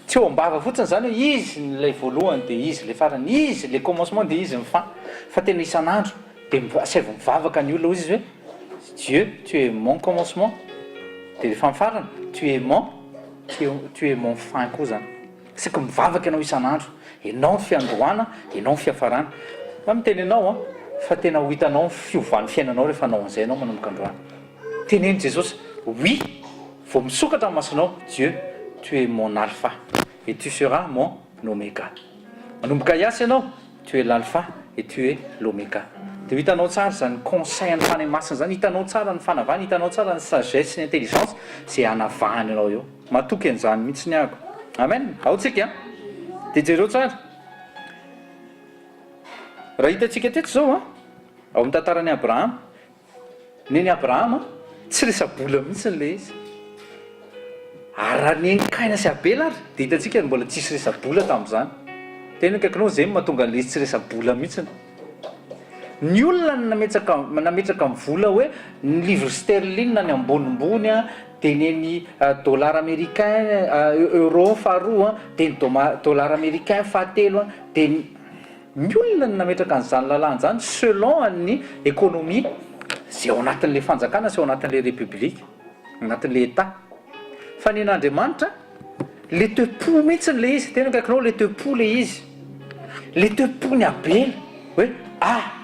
Tsy eo am-bava fotsiny izany hoe Izy ilay voalohany dia Izy ilay farany, Izy ilay commencement dia Izy ny fin, fa tena isan'andro. Dia asaivo mivavaka ny olona hoy izy hoe, Dieu, tu es mon commencement, dia rehefa amin'ny farany, tu es mon, tu es mon fin koa zany. Asaiko mivavaka ianao isan'andro, ianao ny fiandohana, ianao ny fiafarana. Za miteny anao an, fa tena ho hitanao ny fiovan'ny fiainanao rehefa hanao an'izay ianao manomboka androany. Teneno Jesosy, oui, vao misokatra ny masonao, Dieu, tu es mon alpha et tu seras mon omega. Manomboka hiasa ianao, Tu es l'alpha et tu es l'omega. Dia ho hitanao tsara izany conseil an'ny Fanahy Masina izany, hitanao tsara ny fanavahana, hitanao tsara ny sagesse sy ny intelligence izay hanavahany anao eo. Matoky an'izany mihitsy ny ahako. Amen. Ao tsika an. Dia jereo tsara. Raha hitantsika teto izao an, ao amin'ny tantaran'i Abrahama, Nen'i Abrahama, tsy resa-bola mihitsy ilay izy. Ary raha nen'i Kaina sy Abela ary, dia hitantsika mbola tsisy resa-bola tamin'izany. Tena akaikinao izay no mahatonga an'ilay izy tsy resa-bola mihitsy. Ny olona no nametsaka nametraka ny vola hoe ny livre sterling ny ambonimbony dia nen'i dollar américain, euro faharoa, dia ny dollar américain fahatelo, dia ny. Ny olona no nametraka an'izany lalàna izany selon an'ny économie izay ao anatin'ilay fanjakana sy ao anatin'ilay république, anatin'ilay Etat. Fa ny an'Andriamanitra, le toe-po mihitsy ilay izy, tena akaikinao le toe-po ilay izy, le toe-pon'i Abela hoe ah!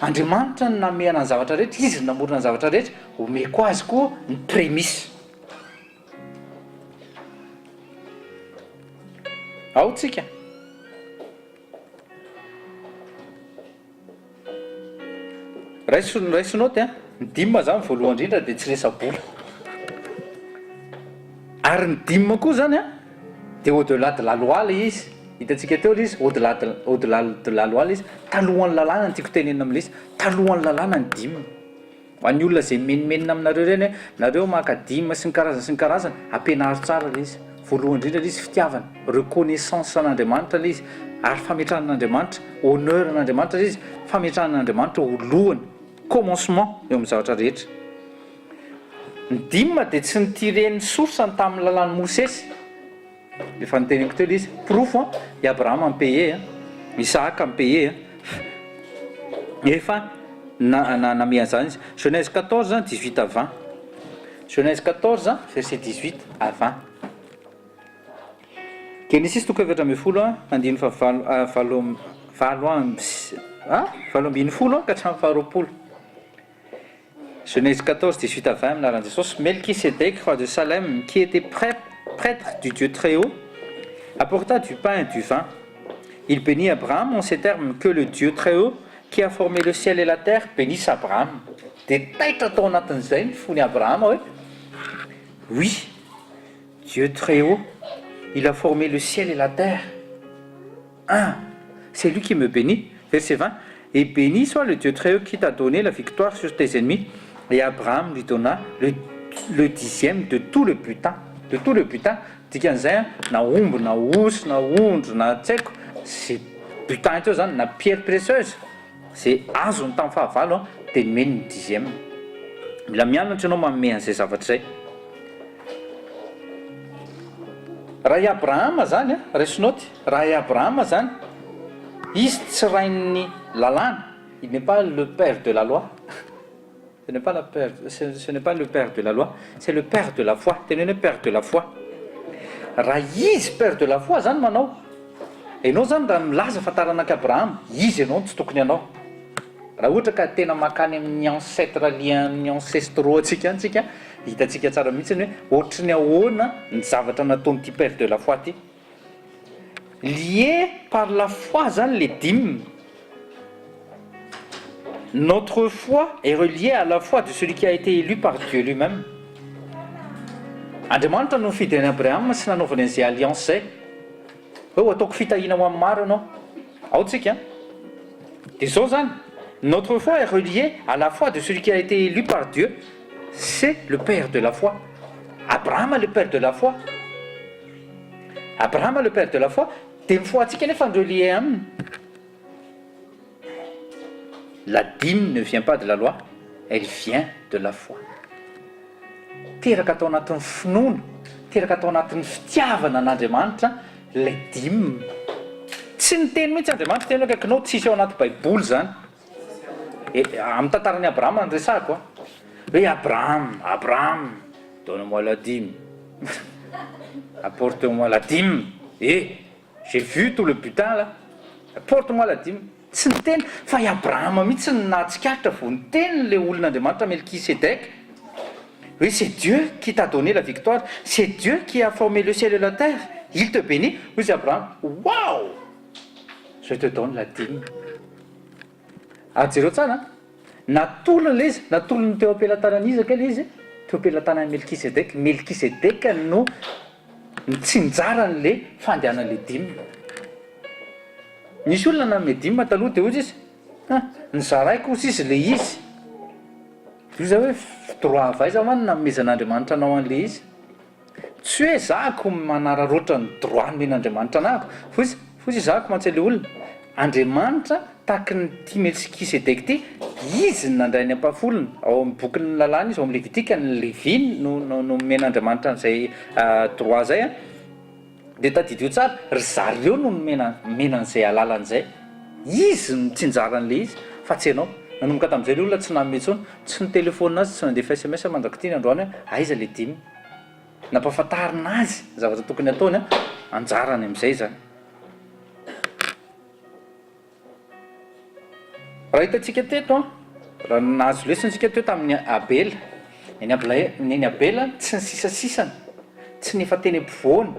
Andriamanitra no namehana ny zavatra rehetra, Izy no namorona ny zavatra rehetra, omeko Azy koa ny prémisse. Ao tsika. Raiso, raiso note an. Ny dime zany voalohany indrindra dia tsy resa-bola. Ary ny dime koa zany an, dia au delà de la loi ilay izy. Hitantsika teo ilay izy, au delà de, au delà de la loi ilay izy. Talohan'ny lalàna no tiako tenenina amin'ilay izy. Talohan'ny lalàna ny dime. Ho an'ny olona izay mimenomenona aminareo ireny hoe nareo maka dime sy ny karazany sy ny karazany, ampianaro tsara ilay izy. Voalohany indrindra ilay izy fitiavana, reconnaissance an'Andriamanitra ilay izy, ary fametrahana an'Andriamanitra, honneur an'Andriamanitra ilay izy, fametrahana an'Andriamanitra ho lohany, commencement eo amin'ny zavatra rehetra. Ny dime dia tsy ni-tirer ny source-ny tamin'ny lalàn'i Mosesy. Efa noteneniko teo ilay izy, porofo an, i Abrahama mi-payer an, Isahaka mi-payer an, efa na-namehy an'izany izy. Genèse 14, 18 à 20, Genèse 14, verset 18 à 20. Genesisy toko 14 an, andininy fahavalo, valo, valo amby, ah, 18 ka hatramin'ny faharoapolo. Genèse 14, 18 à 20 amin'ny anaran'i Jesosy, Melchisédek, roi de Salem, qui était prêtre du Dieu Très-Haut, apporta du pain et du vin. Il bénit Abraham en ces termes, Que le Dieu Très-Haut, qui a formé le ciel et la terre, bénisse Abraham. Dia taitra tao anatin'izay ny fon'i Abrahama hoe, Oui, Dieu Très-Haut, il a formé le ciel et la terre. Un, c'est lui qui me bénit. Verset 20, Et béni soit le Dieu Très-Haut qui t'a donné la victoire sur tes ennemis. Et Abraham lui donna le, le dixième de tout le butin. De tout le butin. Dikan'izay an, na omby, na osy, na ondry, na tsy haiko, ze butin teo zany, na pierre précieuse, ze azony tamin'ny fahavalo an, dia nomeny ny dixième. Mila mianatra ianao manome an'izay zavatra izay. Raha i Abrahama zany an, raiso naoty, raha i Abrahama zany, izy tsy rain'ny lalàna, Il n'est pas le père de la loi. Ce n'est pas la père, ce n'est pas le père de la loi, c'est le père de la foi. Teneno hoe père de la foi. Raha izy père de la foi zany manao, ianao zany raha milaza fa taranak'i Abrahama, izy ianao no tsy tokony hanao. Raha ohatra ka tena mankany amin'ny ancêtre lien amin'ny ancestraux antsika any tsika, hitantsika tsara mihitsy ny hoe ohatry ny ahoana ny zavatra nataon'ity père de la foi ty. Lié par la foi zany le dime. Notre foi est reliée à la foi de celui qui a été élu par Dieu lui-même. Andriamanitra no nifidy an'i Abrahama sy nanaovany an'izay alliance zay. Hoe ho ataoko fitahiana ho amin'ny maro ianao. Ao tsika an. Dia izao zany, notre foi est reliée à la foi de celui qui a été élu par Dieu, c'est le père de la foi. Abrahama le père de la foi. Abrahama le père de la foi, dia ny foi-ntsika nefa ny relier aminy. La dime ne vient pas de la loi, elle vient de la foi. Teraka tao anatin'ny finoana, teraka tao anatin'ny fitiavana an'Andriamanitra ilay dime. Tsy niteny mihitsy Andriamanitra teny hoe akaikinao, tsisy ao anaty baiboly izany. E, amin'ny tantaran'i Abrahama no resahako a. Hoe Abraham, Abraham, donne-moi la dime. Apporte-moi la dime. Eh, j'ai vu tout le butin là. Apporte-moi la dime. Tsy niteny, fa i Abrahama mihitsy no nahatsikaritra vao niteny ilay olon'Andriamanitra Melkisedeka. Hoe c'est Dieu qui t'a donné la victoire, c'est Dieu qui a formé le ciel et la terre, il te bénit. Hoy izy Abrahama, waouh! Je te donne la dime. Ary jereo tsara an! Natolony ilay izy, natolony teo am-pelatanan'iza kay ilay izy? Teo am-pelatanan'i Melkisedeka. Melkisedeka no nitsinjara an'ilay fandehanan'ilay dime. Nisy olona nanome dime taloha dia hoy izy, ha, nozaraiko hozy izy ilay izy. Dia hoy za hoe, droit avy aiza hoa no nanomezan'Andriamanitra anao an'ilay izy? Tsy hoe zahako manararaotra ny droit nomen'Andriamanitra anahako, fotsy fotsy zahako mantsy ilay olona, Andriamanitra tahaky ny ity Melchisedec ity, izy no nandray ny ampahafolony, ao amin'ny bokin'ny lalàna izy, ao amin'ny Levitika, ny Levy no no nomen'Andriamanitra an'izay droit zay an, dia tadidio tsara, ry zareo no nomena nomena an'izay alalana izay, izy no mitsinjara an'ilay izy fa tsy ianao, nanomboka tamin'izay ilay olona tsy nanome intsony, tsy nitelefaonina azy, tsy nandefa sms mandrak'ity ny androany hoe aiza ilay dime. Nampahafantarina azy ny zavatra tokony hataony an, anjarany amin'izay izany. Raha hitantsika teto an, raha nahazo lesona isika teo tamin'ny Abela, ny an'i ny an'i Abela tsy ny sisasisany, tsy ny efa teny ampovoany,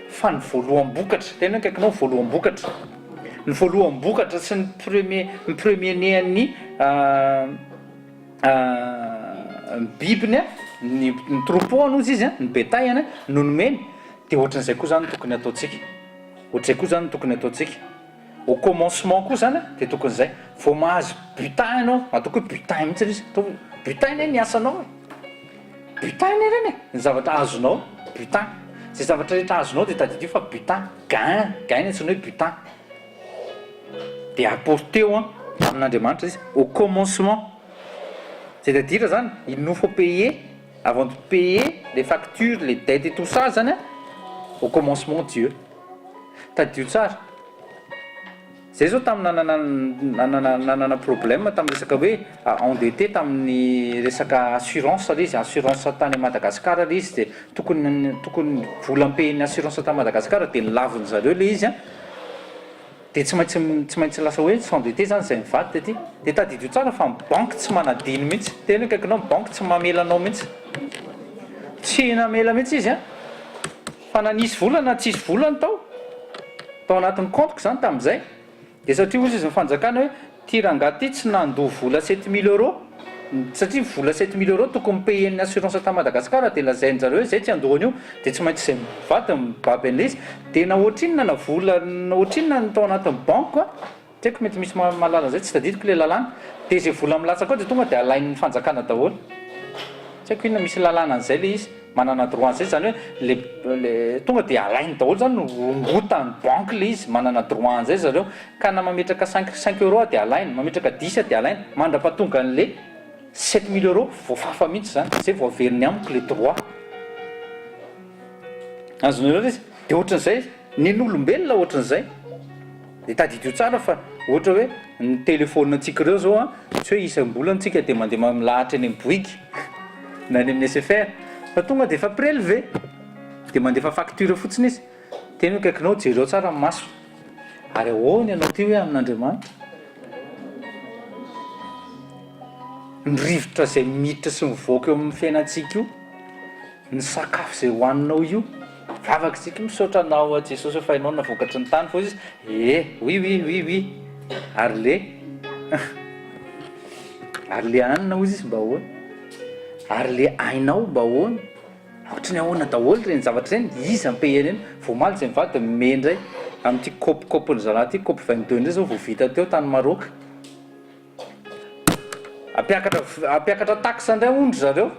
fa ny voaloham-bokatra, tena hoe akaikinao ny voaloham-bokatra, ny voaloham-bokatra sy ny premier, ny premier né an'ny Ny bibiny an, ny ny troupeau-ny hozy izy an, ny bétail-ny no nomeny, dia ohatran'izay koa izany no tokony hataontsika, ohatr'izay koa izany no tokony hataontsika, au commencement koa izany an dia tokony izay, vao mahazo butin ianao, ataoko hoe butin mihitsy ilay izy, ataovy butin anie ny asanao e, butin anie ireny e, ny zavatra azonao butin, izay zavatra rehetra azonao dia tadidio fa butin, gain, gain ny antsoina hoe butin. Dia apporteo an amin'Andriamanitra izy au commencement, c'est à dire zany il nous faut payer avant de payer les factures, les dettes et tout ça zany an au commencement Dieu. Tadidio tsara, zay zao tamin'ny nanana nanana nanana problème tamin'ny resaka hoe endetté tamin'ny resaka assurance le izy, assurance tany Madagascar le izy de tokony tokony vola mi-payer-n'ny assurance tany Madagascar de nolavin'ny zareo le izy an. Dia tsy maintsy tsy maintsy lasa hoe s'endetter zany zay mivady taty. Dia tadidio tsara fa ny banky tsy manadino mihitsy. Tena akaikinao ny banky tsy mamela anao mihitsy. Tsy namela mihitsy izy an. Fa na nisy vola na tsisy vola ny tao. Tao anatin'ny compte-ko zany tamin'izay. Dia satria hozy izy ny fanjakana hoe Ty rangahy ty tsy nandoa vola 7000 euros, satria vola 7000 euros tokony payer ny assurance tany Madagascar dia lazain-jareo hoe zay tsy handoa an'io dia tsy maintsy zay mivady mibaby an'ilay izy, dia na ohatrinona na vola na ohatrinona ny tao anatin'ny banque tsy haiko mety misy mahalala an'izay tsy tadidiko ilay lalàna, dia zay vola milatsaka ao dia tonga dia alain'ny fanjakana daholo, tsy haiko inona misy lalàna an'izay ilay izy. Manana droit an'izay zany hoe le le tonga dia alainy daholo zany rongotan'ny banque le izy, manana droit an'izay zareo ka na mametraka cinq cinq euros dia alainy, mametraka dix dia alainy mandrapatonga an'le 7000 euros voafafa mihitsy zany, zay vao averiny amiko le droit. Azonareo le izy? Dia ohatran'izay, ny an'olombelona ohatran'izay. Dia tadidio tsara fa ohatra hoe ny telephone antsika ireo zao an, tsy hoe isam-bolana tsika dia mandeha milahatra eny amin'ny Bouygues na any amin'ny SFR fa tonga dia efa prélevé, dia mandefa facture fotsiny izy. Tena eo akaikinao, jereo tsara ny maso. Ary ahoana ianao ity hoe amin'Andriamanitra? Ny rivotra izay miditra sy mivoaka eo amin'ny fiainantsika io, ny sakafo izay hohaninao io, vavaka isika, misaotra anao aho Jesosy fa ianao no navokatry ny tany fa hoy izy, eh, oui oui oui oui, ary le, ary le hanina hoy izy mba ahoana? Ary le ainao mba ahoana? Ohatry ny ahoana daholo ireny zavatra ireny, iza no payer an'ireny? Vao omaly izay mivady dia mimehy indray amin'ity cop cop-ny zalahy ity, cop 22 indray izao vao vita teo tany Maroc. Hampiakatra hampiakatra taxe indray hono ry zareo,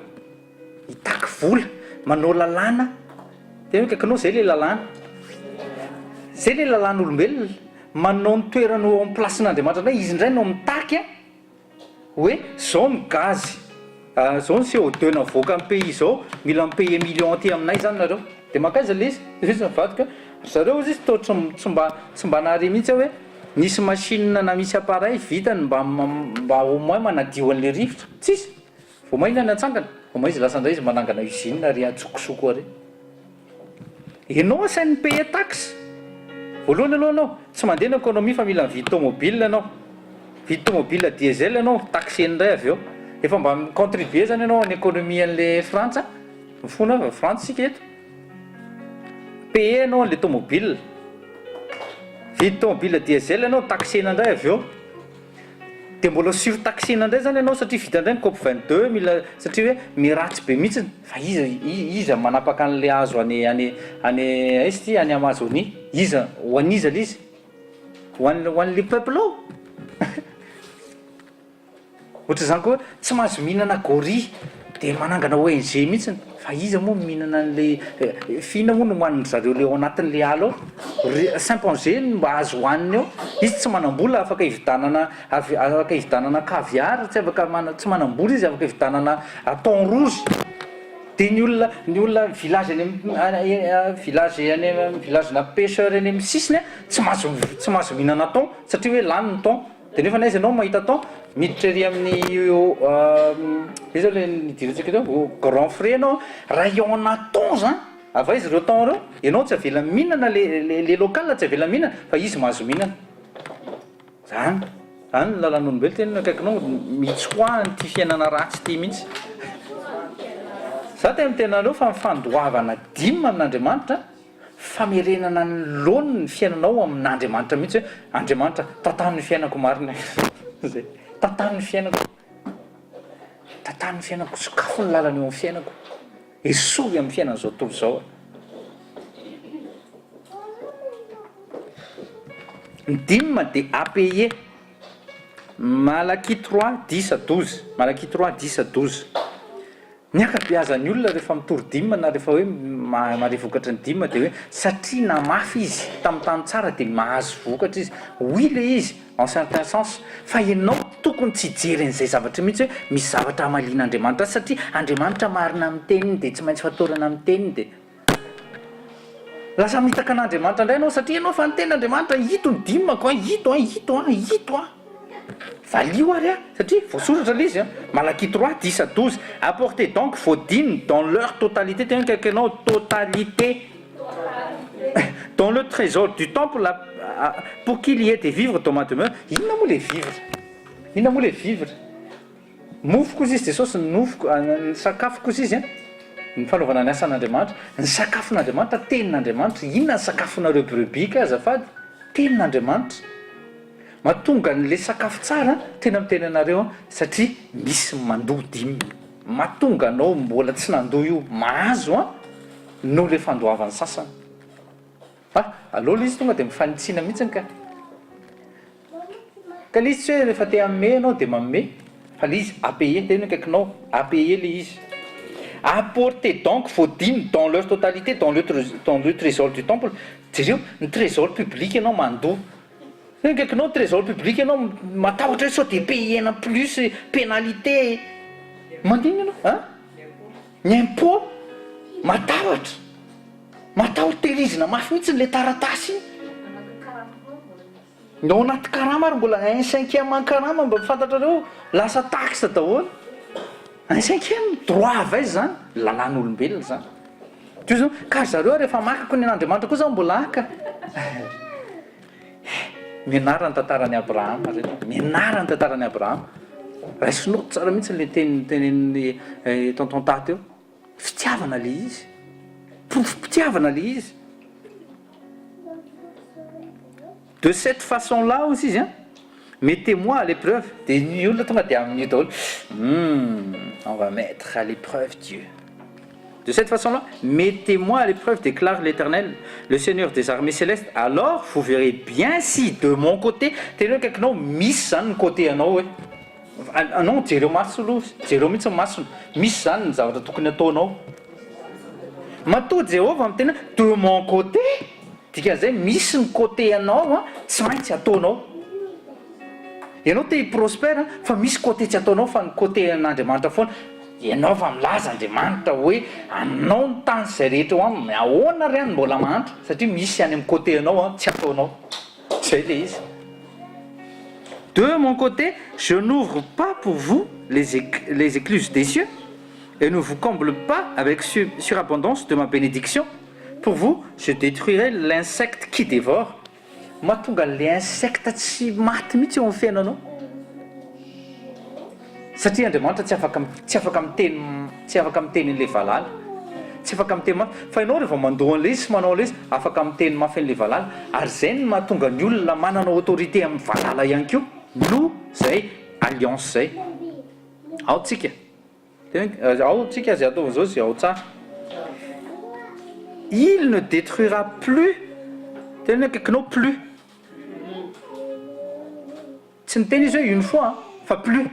hitaky vola, manao lalàna, tena hoe akaikinao izay ilay lalàna, izay ilay lalàn'olombelona, manao ny toerany ho ao amin'ny place-n'Andriamanitra indray, izy indray no mitaky an! Hoe zao ny gaz, zao ny CO2 navoakan'ny pays zao, mila mi payer millions aty aminay zany nareo. De mankaiza le izy? De izy mivadika, ry zareo ozy izy toa tsy tsy mba tsy mba nahare mihitsy aho hoe nisy machine na misy appareil vitany mba mba au moins manadio an'le rivotra. Tsisy! Vao may inona ny atsangana? Vao may izy lasa ndray izy manangana usine ary antsokosoko ary. Enao asainy mi payer taxe. Voalohany aloha enao tsy mandeha ny economie fa mila mividy tomobile enao. Mividy tomobile diesel enao, taxer-ny indray avy eo. Efa mba mi contribuer zany enao any economie an'le Frantsa. Mifona avy Frantsa isika eto. Payer enao an'le tomobile. Mividy tomobile diesel enao, taxer-na indray avy eo. Dia mbola surtaxena indray zany ianao satria vita indray ny cop 22 mila satria hoe miharatsy be mihitsiny fa iza iza manapaka an'le hazo any any any aiza ity any Amazonie iza ho an'iza le izy ho an'ny ho an'le peuple ao ohatr'izany koa hoe tsy mahazo mihinana gorille Dia manangana ONG mihitsy fa iza moa no mihinana an'le f'inona moa no hohanin-dry zareo le ao anatin'le ala ao? Ry chimpanzé no mba azo hohaniny eo, izy tsy manam-bola afaka hividanana avy afaka hividanana caviar, tsy afaka mana tsy manam-bola izy afaka hividanana thon rouge, dia ny olona ny olona village any amin'ny village any amin'ny village-na pêcheur eny amin'ny sisiny an, tsy mahazo tsy mahazo mihinana thon satria hoe lany ny thon. Dia nefa aiza ianao mahita temps miditra ery amin'ny iza ilay nidirantsika teo au grand frais ianao rayon ana thon zany avy aiza ireo thon ireo ianao tsy avela mihinana le le le local tsy avela mihinana fa izy mahazo mihinana zany zany ny lalan'olombelona tena akaikinao mitsoaha an'ity fiainana ratsy ity mihitsy za tena miteny anareo fa ny fandoavana dime amin'Andriamanitra Famerenana ny laoniny ny fiainanao amin'Andriamanitra mihitsy hoe Andriamanitra tantano ny fiainako marina e! Zay. Tantano ny fiainako. Tantano ny fiainako, sokafo ny lalana eo amin'ny fiainako. Esory amin'ny fiainan'izao tontolo izao aho. Ny dime dia à payer. Malachi trois dix à douze. Malachi trois dix à douze. Ny ankabeazan'ny olona rehefa mitory dime na rehefa hoe mahare vokatry ny dime dia hoe satria namafy izy tamin'ny tany tsara dia mahazo vokatra izy. Oui le izy en certain sens fa ianao tokony tsy hijery an'izay zavatra mihitsy hoe misy zavatra hamalian'Andriamanitra azy satria Andriamanitra marina amin'ny teniny dia tsy maintsy fatorana amin'ny teniny dia lasa mitaka an'Andriamanitra indray ianao satria ianao efa niteny Andriamanitra ito ny dime-ko an, ito an, ito an, ito an. Valio ary a! Satria voasoratra ilay izy an! Malachie trois, dix à 12, Apportez donc vos dîmes dans leur totalité, tena akaiky anao, totalité, dans le trésor du temple pour qu'il y ait des vivres dans ma demeure. Inona moa ilay vivre? Inona moa ilay vivre? Mofo kosa izy Jesosy, ny nofoko, ny sakafo kosa izy an, ny fanaovana ny asan'Andriamanitra, ny sakafon'Andriamanitra, tenin'Andriamanitra, inona ny sakafonareo brebis kay azafady? Tenin'Andriamanitra. Mahatonga an'le sakafo tsara tena miteny anareo aho satria misy mandoa dime mahatonga anao mbola tsy nandoa io mahazo an noho le fandoavan'ny sasany fa aleo le izy tonga de mifanitsina mihitsiny ka ka le izy tsy hoe rehefa te hanome ianao de manome fa le izy à payer tena akaikinao à payer le izy apportez donc vos dîmes dans leur totalité dans le dans le trésor du temple jereo ny trésor public ianao mandoa Hoe akaikinao ny trésor public ianao matahotra hoe sao dia payena plus pénalité mandigny ianao an! Ny impôt matahotra matahotra tehirizina mafy mihitsy le taratasy iny. Ny ao anaty karama ary mbola un cinquième en karama mba fantatrareo lasa taxe daholo. Un cinquième, droit avy aiza zany? Lalàn'olombelona zany. Toy izao, ka ry zareo ary efa maka ko ny an'Andriamanitra koa zao mbola haka. Mianara ny tantaran'i Abrahama ry reto, mianara ny tantaran'i Abrahama. Raiso note tsara mihitsy le teny notenenin'i tonton Taha teo. Fitiavana le izy. Porofom-pitiavana le izy. De cette façon là hozy izy an, mettez moi à l'épreuve, dia ny olona tonga dia amin'io daholo, humm on va mettre à l'épreuve Dieu. De cette façon là, mettez moi à l'épreuve déclare l'Eternel, le Seigneur des armées célestes, alors vous verrez bien si de mon côté, teneno akaikinao misy zany ny côté anao hoe, non jereo maso aloha, jereo mihitsy ny masony, misy zany ny zavatra tokony ataonao. Matoa Jehovah miteny hoe de mon côté, Dikan'izay misy ny côté anao an tsy maintsy ataonao. Ianao te hi-prospère fa misy côté tsy ataonao fa ny côté an'Andriamanitra foana. Ianao fa milaza Andriamanitra hoe anao ny tany sy izay rehetra eo aminy, ahoana ary aho no mbola mahantra? Satria misy any amin'ny côté anao an tsy ataonao. Zay le izy. De mon côté, je n'ouvre pas pour vous les les écluses des cieux et ne vous comble pas avec surabondance de ma bénédiction. Pour vous, je detruirai l'insecte qui dévore, mahatonga an'ilay insecte tsy maty mihitsy eo amin'ny fiainanao. Satria Andriamanitra tsy afaka tsy afaka miteny tsy afaka miteny an'ilay valala. Tsy afaka miteny mafy. Fa ianao rehefa mandoa an'ilay izy sy manao an'ilay izy, afaka miteny mafy an'ilay valala. Ary izay no mahatonga ny olona manana autorité amin'ny valala ihany koa, noho izay alliance izay. Ao tsika. Ao tsika zay ataovy zao zay ao tsara. Il ne détruira plus, tena hoe akaikinao plus. Tsy niteny izy hoe une fois fa plus.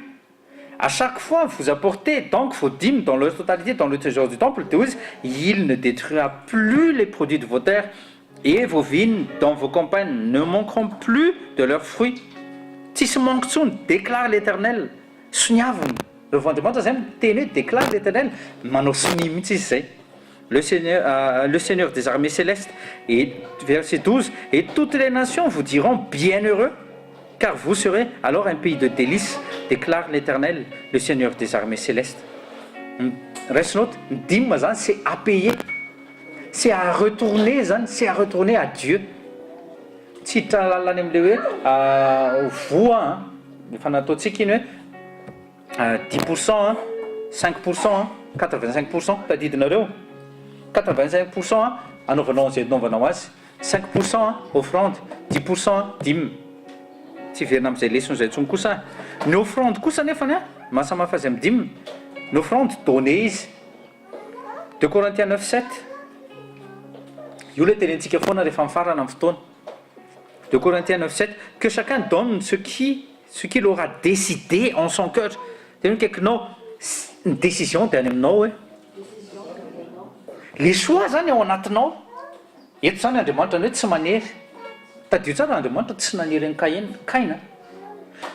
À chaque fois vous apportez donc vos dîmes dans leur totalité dans le trésor du temple dia hoy izy il ne détruira plus les produits de vos terres et vos vignes dans vos campagnes ne manqueront plus de leurs fruits. Tsisy manque intsony, déclare l'Eternel. Soniaviny. Reo Andriamanitra zay miteny hoe déclare l'Eternel, manao sonia mihitsy izy zay. Le Seigneur, le Seigneur des armées célestes et verset 12 et toutes les nations vous diront bienheureux car vous serez alors un pays de délices déclare l'Eternel, le Seigneur des armées célestes. Raiso note, ny dîme zany c'est à payer, c'est à retourner zany, c'est à retourner à Dieu. Tsy hiditra lalina any amin'ilay hoe voa an, efa nataontsika iny hoe dix pour cent an, cinq pour cent an, quatre vingt cinq pour cent, tadidinareo? Quatre vingt cinq pour cent an anaovanao an'izay anaovanao azy, cinq pour cent an offrande, dix pour cent an dime. Tsy hiverina amin'izay lesona izay intsony kosa aho. Ny offrande kosa anefany an, mahasamihafa azy amin'ny dime, ny offrande donnée izy. Deux Corinthiens neuf sept, io ilay tenenintsika foana rehefa mifarana ny fotoana. Deux Corinthiens neuf sept, que chacun donne ce qui ce qu'il aura décidé en son cœur. Teneno akaikinao, ny décision dia any aminao hoe. Le choix zany ao anatinao. Eto zany Andriamanitra ny hoe tsy manery. Tadidio tsara Andriamanitra tsy nanery an'i Kaina, Kaina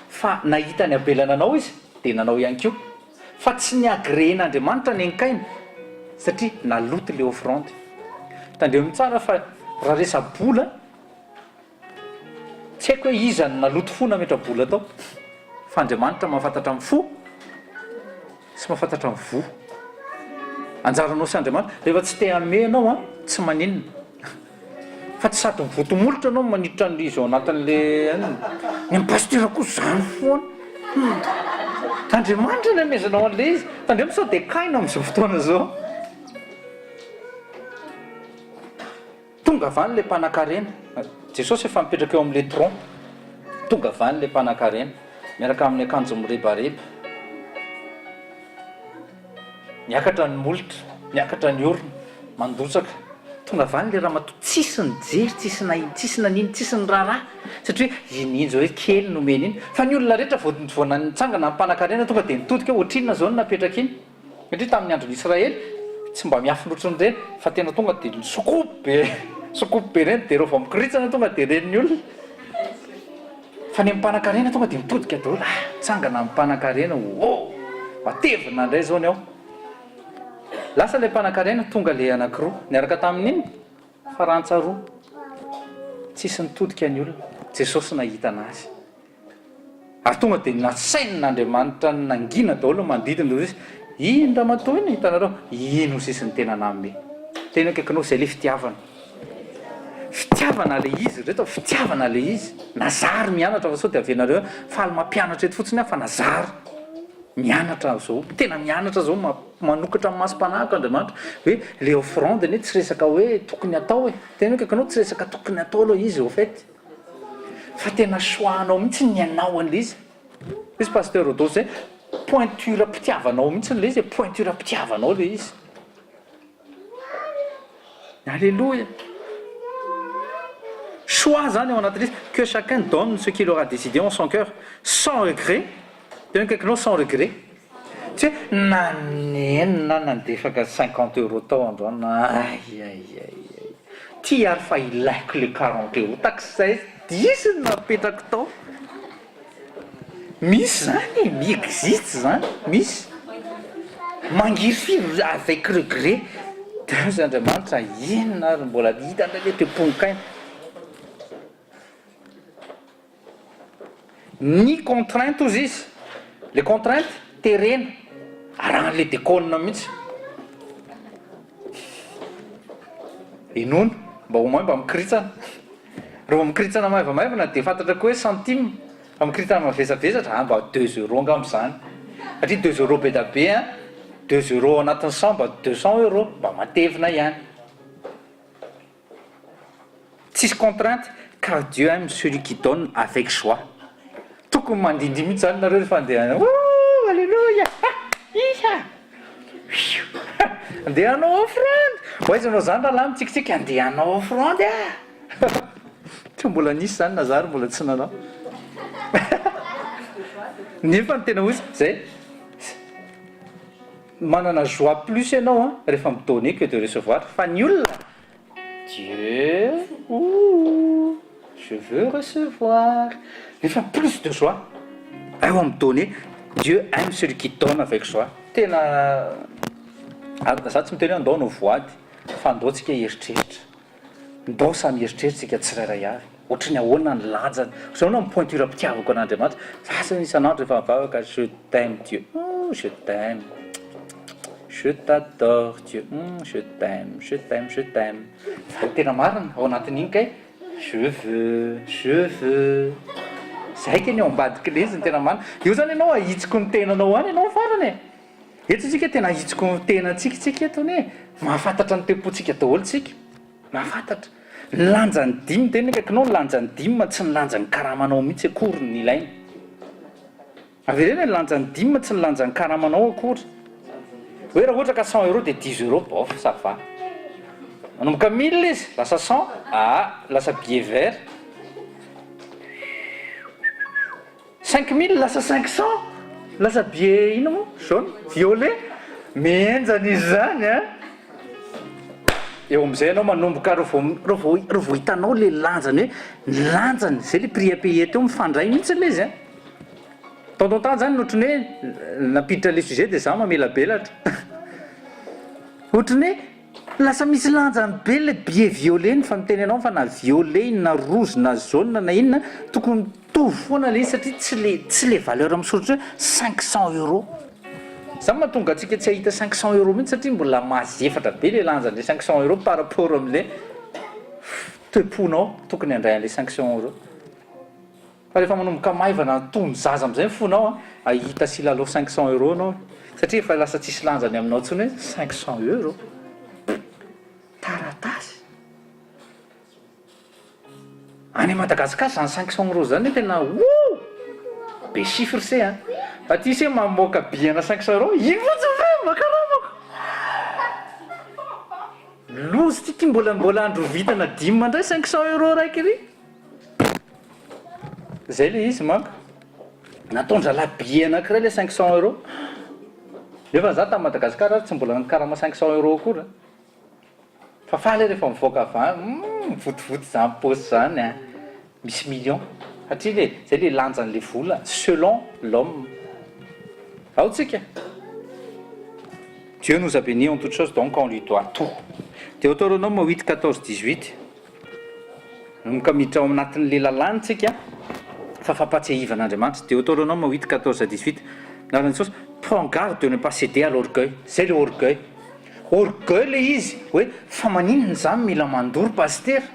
fa nahita ny Abela nanao izy dia nanao ihany koa. Fa tsy ni-agréer-n'Andriamanitra ny an'i Kaina satria naloto le offrande. Tandremo tsara fa raha resa-bola, tsy haiko hoe iza no naloto fo nametra-bola tao, fa Andriamanitra mahafantatra ny fo sy mahafantatra ny voa. Anjaranao sy Andriamanitra, rehefa tsy te hanome ianao an, tsy maninona. Fa tsy sady mivoto molotra anao no maniditra an'le izy ao anatin'le anona. Ny an'i pasitera koa zany foana. Hum. Andriamanitra no amezanao an'le izy. Tandremo sao dia kaina amin'izao fotoana izao. Tonga avy any le mpanakarena. Jesosy efa mipetraka eo amin'le tronc. Tonga avy any le mpanakarena. Miaraka amin'ny akanjo mirebareba. Miakatra ny molotra, miakatra ny orona, mandrotsaka. Tonga avy any le ramatoa tsisy nijery, tsisy nahino, tsisy nanino, tsisy niraharaha satria hoe iny injy hoe kely nomeny iny. Fa ny olona rehetra vao vao nitsangana ny mpanankarena tonga dia nitodika hoe ohatrinona izao no napetraka iny. Satria tamin'ny andron'i Israely tsy mba miafina ohatrin'ireny fa tena tonga dia nisokopy be, sokopy be ireny dia ireo vao mikoritsana tonga dia ren'ny olona. Fa ny mpanakarena tonga dia mitodika daholo, ah mitsangana ny mpanakarena, oh! Matevina indray izao ny ao. Lasa ilay mpanakarena, tonga ilay anankiroa, niaraka tamin'inona? Farantsa roa. Tsisy nitodika ny olona. Jesosy nahita anazy. Ary tonga dia nasain'Andriamanitra nangina daholo ny manodidina hoy izy, iny ramatoa iny hitanareo, iny hoy sisa ny tena nanome. Tena akaikinao izay ilay fitiavana. Fitiavana ilay izy ry reto a, fitiavana ilay izy. Nazary mianatra fa sao dia avenareo faly mampianatra eto fotsiny aho fa nazary mianatra zao, tena mianatra zao, manokatra ny masom-panahiko Andriamanitra hoe ilay offrande anie tsy resaka hoe tokony atao e, tena akaikinao tsy resaka tokony atao aloha izy au fait. Fa tena choix-nao mihitsy ny hanao an'ilay izy. Hoy izy Pasteur Rodolphe zay, pointure-pitiavanao mihitsy ilay izy e, pointure-pitiavanao ilay izy. Alléluia. Choix zany ao anatin'ilay izy, que chacun donne ce qu'il aura décidé en son cœur, sans regret, teo akaikinao sans regret. Tsy hoe nanenina aho nandefaka cinquante euros tao androany, ay ay ay ay, ty ary fa ilaiko le quarante euros, takizay diso ny napetrako tao, misy zany e, mi-existe zany, misy, mangirifiry avec regret, de hozy Andriamanitra inona ary mbola hita ndray le toe-ponkaina. Ny contrainte ozy izy, le contrainte terena, arahan'le dekona mihitsy. Inoana, mba au moins mba mikoritsana. Raha vao mikoritsana maivamaivana dia fantatra koa hoe centime, fa mikoritsana mavesabesatra, ah mba deux euros angamba izany. Satria deux euros be da be an, deux euros ao anatin'ny cent mba 200 euros, mba matevina ihany. Tsisy contrainte car Dieu aime celui qui donne avec joie. Tokony mandindihy mihitsy zany nareo rehefa andeha ooh aleloia ha iha fiu ha andeha hanao offrande. Ho aiza anao zany rahalahy mitsikitsiky andeha hanao offrande ah. Tsy mbola nisy zany na za ary mbola tsy nanao. Nefa ny tena hozy zay manana joie plus ianao an rehefa mi donner que de recevoir fa ny olona Dieu ooh je veux recevoir nefa plus de joie eo am donner Dieu aime celui qui donne avec joie tena za tsy miteny hoe andao hanao voady fa andao tsika hieritreritra ndao samy hieritreritra tsika tsirairay avy ohatry ny ahoana ny lanjany ohatry ny ahoana ny pointure am-pitiavako an'Andriamanitra za zany isan'andro rehefa mivavaka je t'aime Dieu ooh je t'aime Je t'adore Dieu hum je t'aime je t'aime je t'aime fa ny tena marina ao anatin'iny kay je veux je veux zay kay ny ao ambadik'ilay izy ny tena marina eo zany ianao ahitsiko ny tenanao any ianao farany e eto tsika tena ahitsiko ny tenantsika tsika eto anie mahafantatra ny toe-pontsika daholo tsika mahafantatra ny lanjan'ny dime tena akaikinao ny lanjan'ny dime tsy ny lanjan'ny karamanao mihitsy akory ny ilaina Avereno e, ny lanjan'ny dime tsy ny lanjan'ny karamanao akory. Hoe raha ohatra ka cent euros dia dix euros, bof, ça va. Manomboka mille izy, lasa cent, ah, lasa billet vert. Cinq mille lasa cinq cent, lasa billet inona moa? Jaune, violet. Mihenjana izy izany an! Eo amin'izay ianao manomboka raha vao raha vao raha vao hitanao ilay lanjany hoe ny lanjany, izay ilay prix à payer teo mifandray mihitsy ilay izy an! Tonton Tany zany ohatry ny hoe nampiditra le sujet de za mamelabelatra. Ohatry ny hoe lasa misy lanjany be le billet violet ny fa miteny anao fa na violet iny na rouge na jaune na inona tokony mitovy foana le izy satria tsy le tsy le valeur misoratra hoe 500 euros. Zany mahatonga antsika tsy hahita 500 euros mihitsy satria mbola mazefatra be le lanjan'le 500 euros par rapport amle toe-ponao tokony handray an'le 500 euros. Fa rehefa manomboka maivana toy ny zaza amizay ny fonao an, ahita sy hilalao 500 euros anao satria efa lasa tsisy lanjany aminao intsony hoe 500 euros. Taratasy. Any Madagascar zany 500 euros zany tena wouh! Be chiffre se an. Aty se mamoaka billet ana 500 euros, iny fotsiny ve mba karamako. Loza ty, ty mbola mbola androvitana dime ndray 500 euros raiky ry. Zay le izy manko. Nataon-dralahy billet anakiray le 500 euros. Nefa za tany Madagascar ary tsy mbola nikarama 500 euros akory an. Fa faly aho rehefa mivoaka avy any, humm mivotivoty zany paosy zany an. Misy millions. Satria le, zay le lanjan'le vola selon l'homme. Ao tsika. Dieu nous a bénis en toutes choses donc on lui doit tout. Deuteronome 8, 14, 18. Manomboka miditra ao anatin'ilay lalàna tsika fa fampahatsiahivan'Andriamanitra. Deuteronome huit, 14 à 18. Anaran'i Jesosy, prends garde de ne pas céder à l'orgueil. Zay le orgueil. Orgueil le izy hoe fa maninona za mila mandoro pasitera?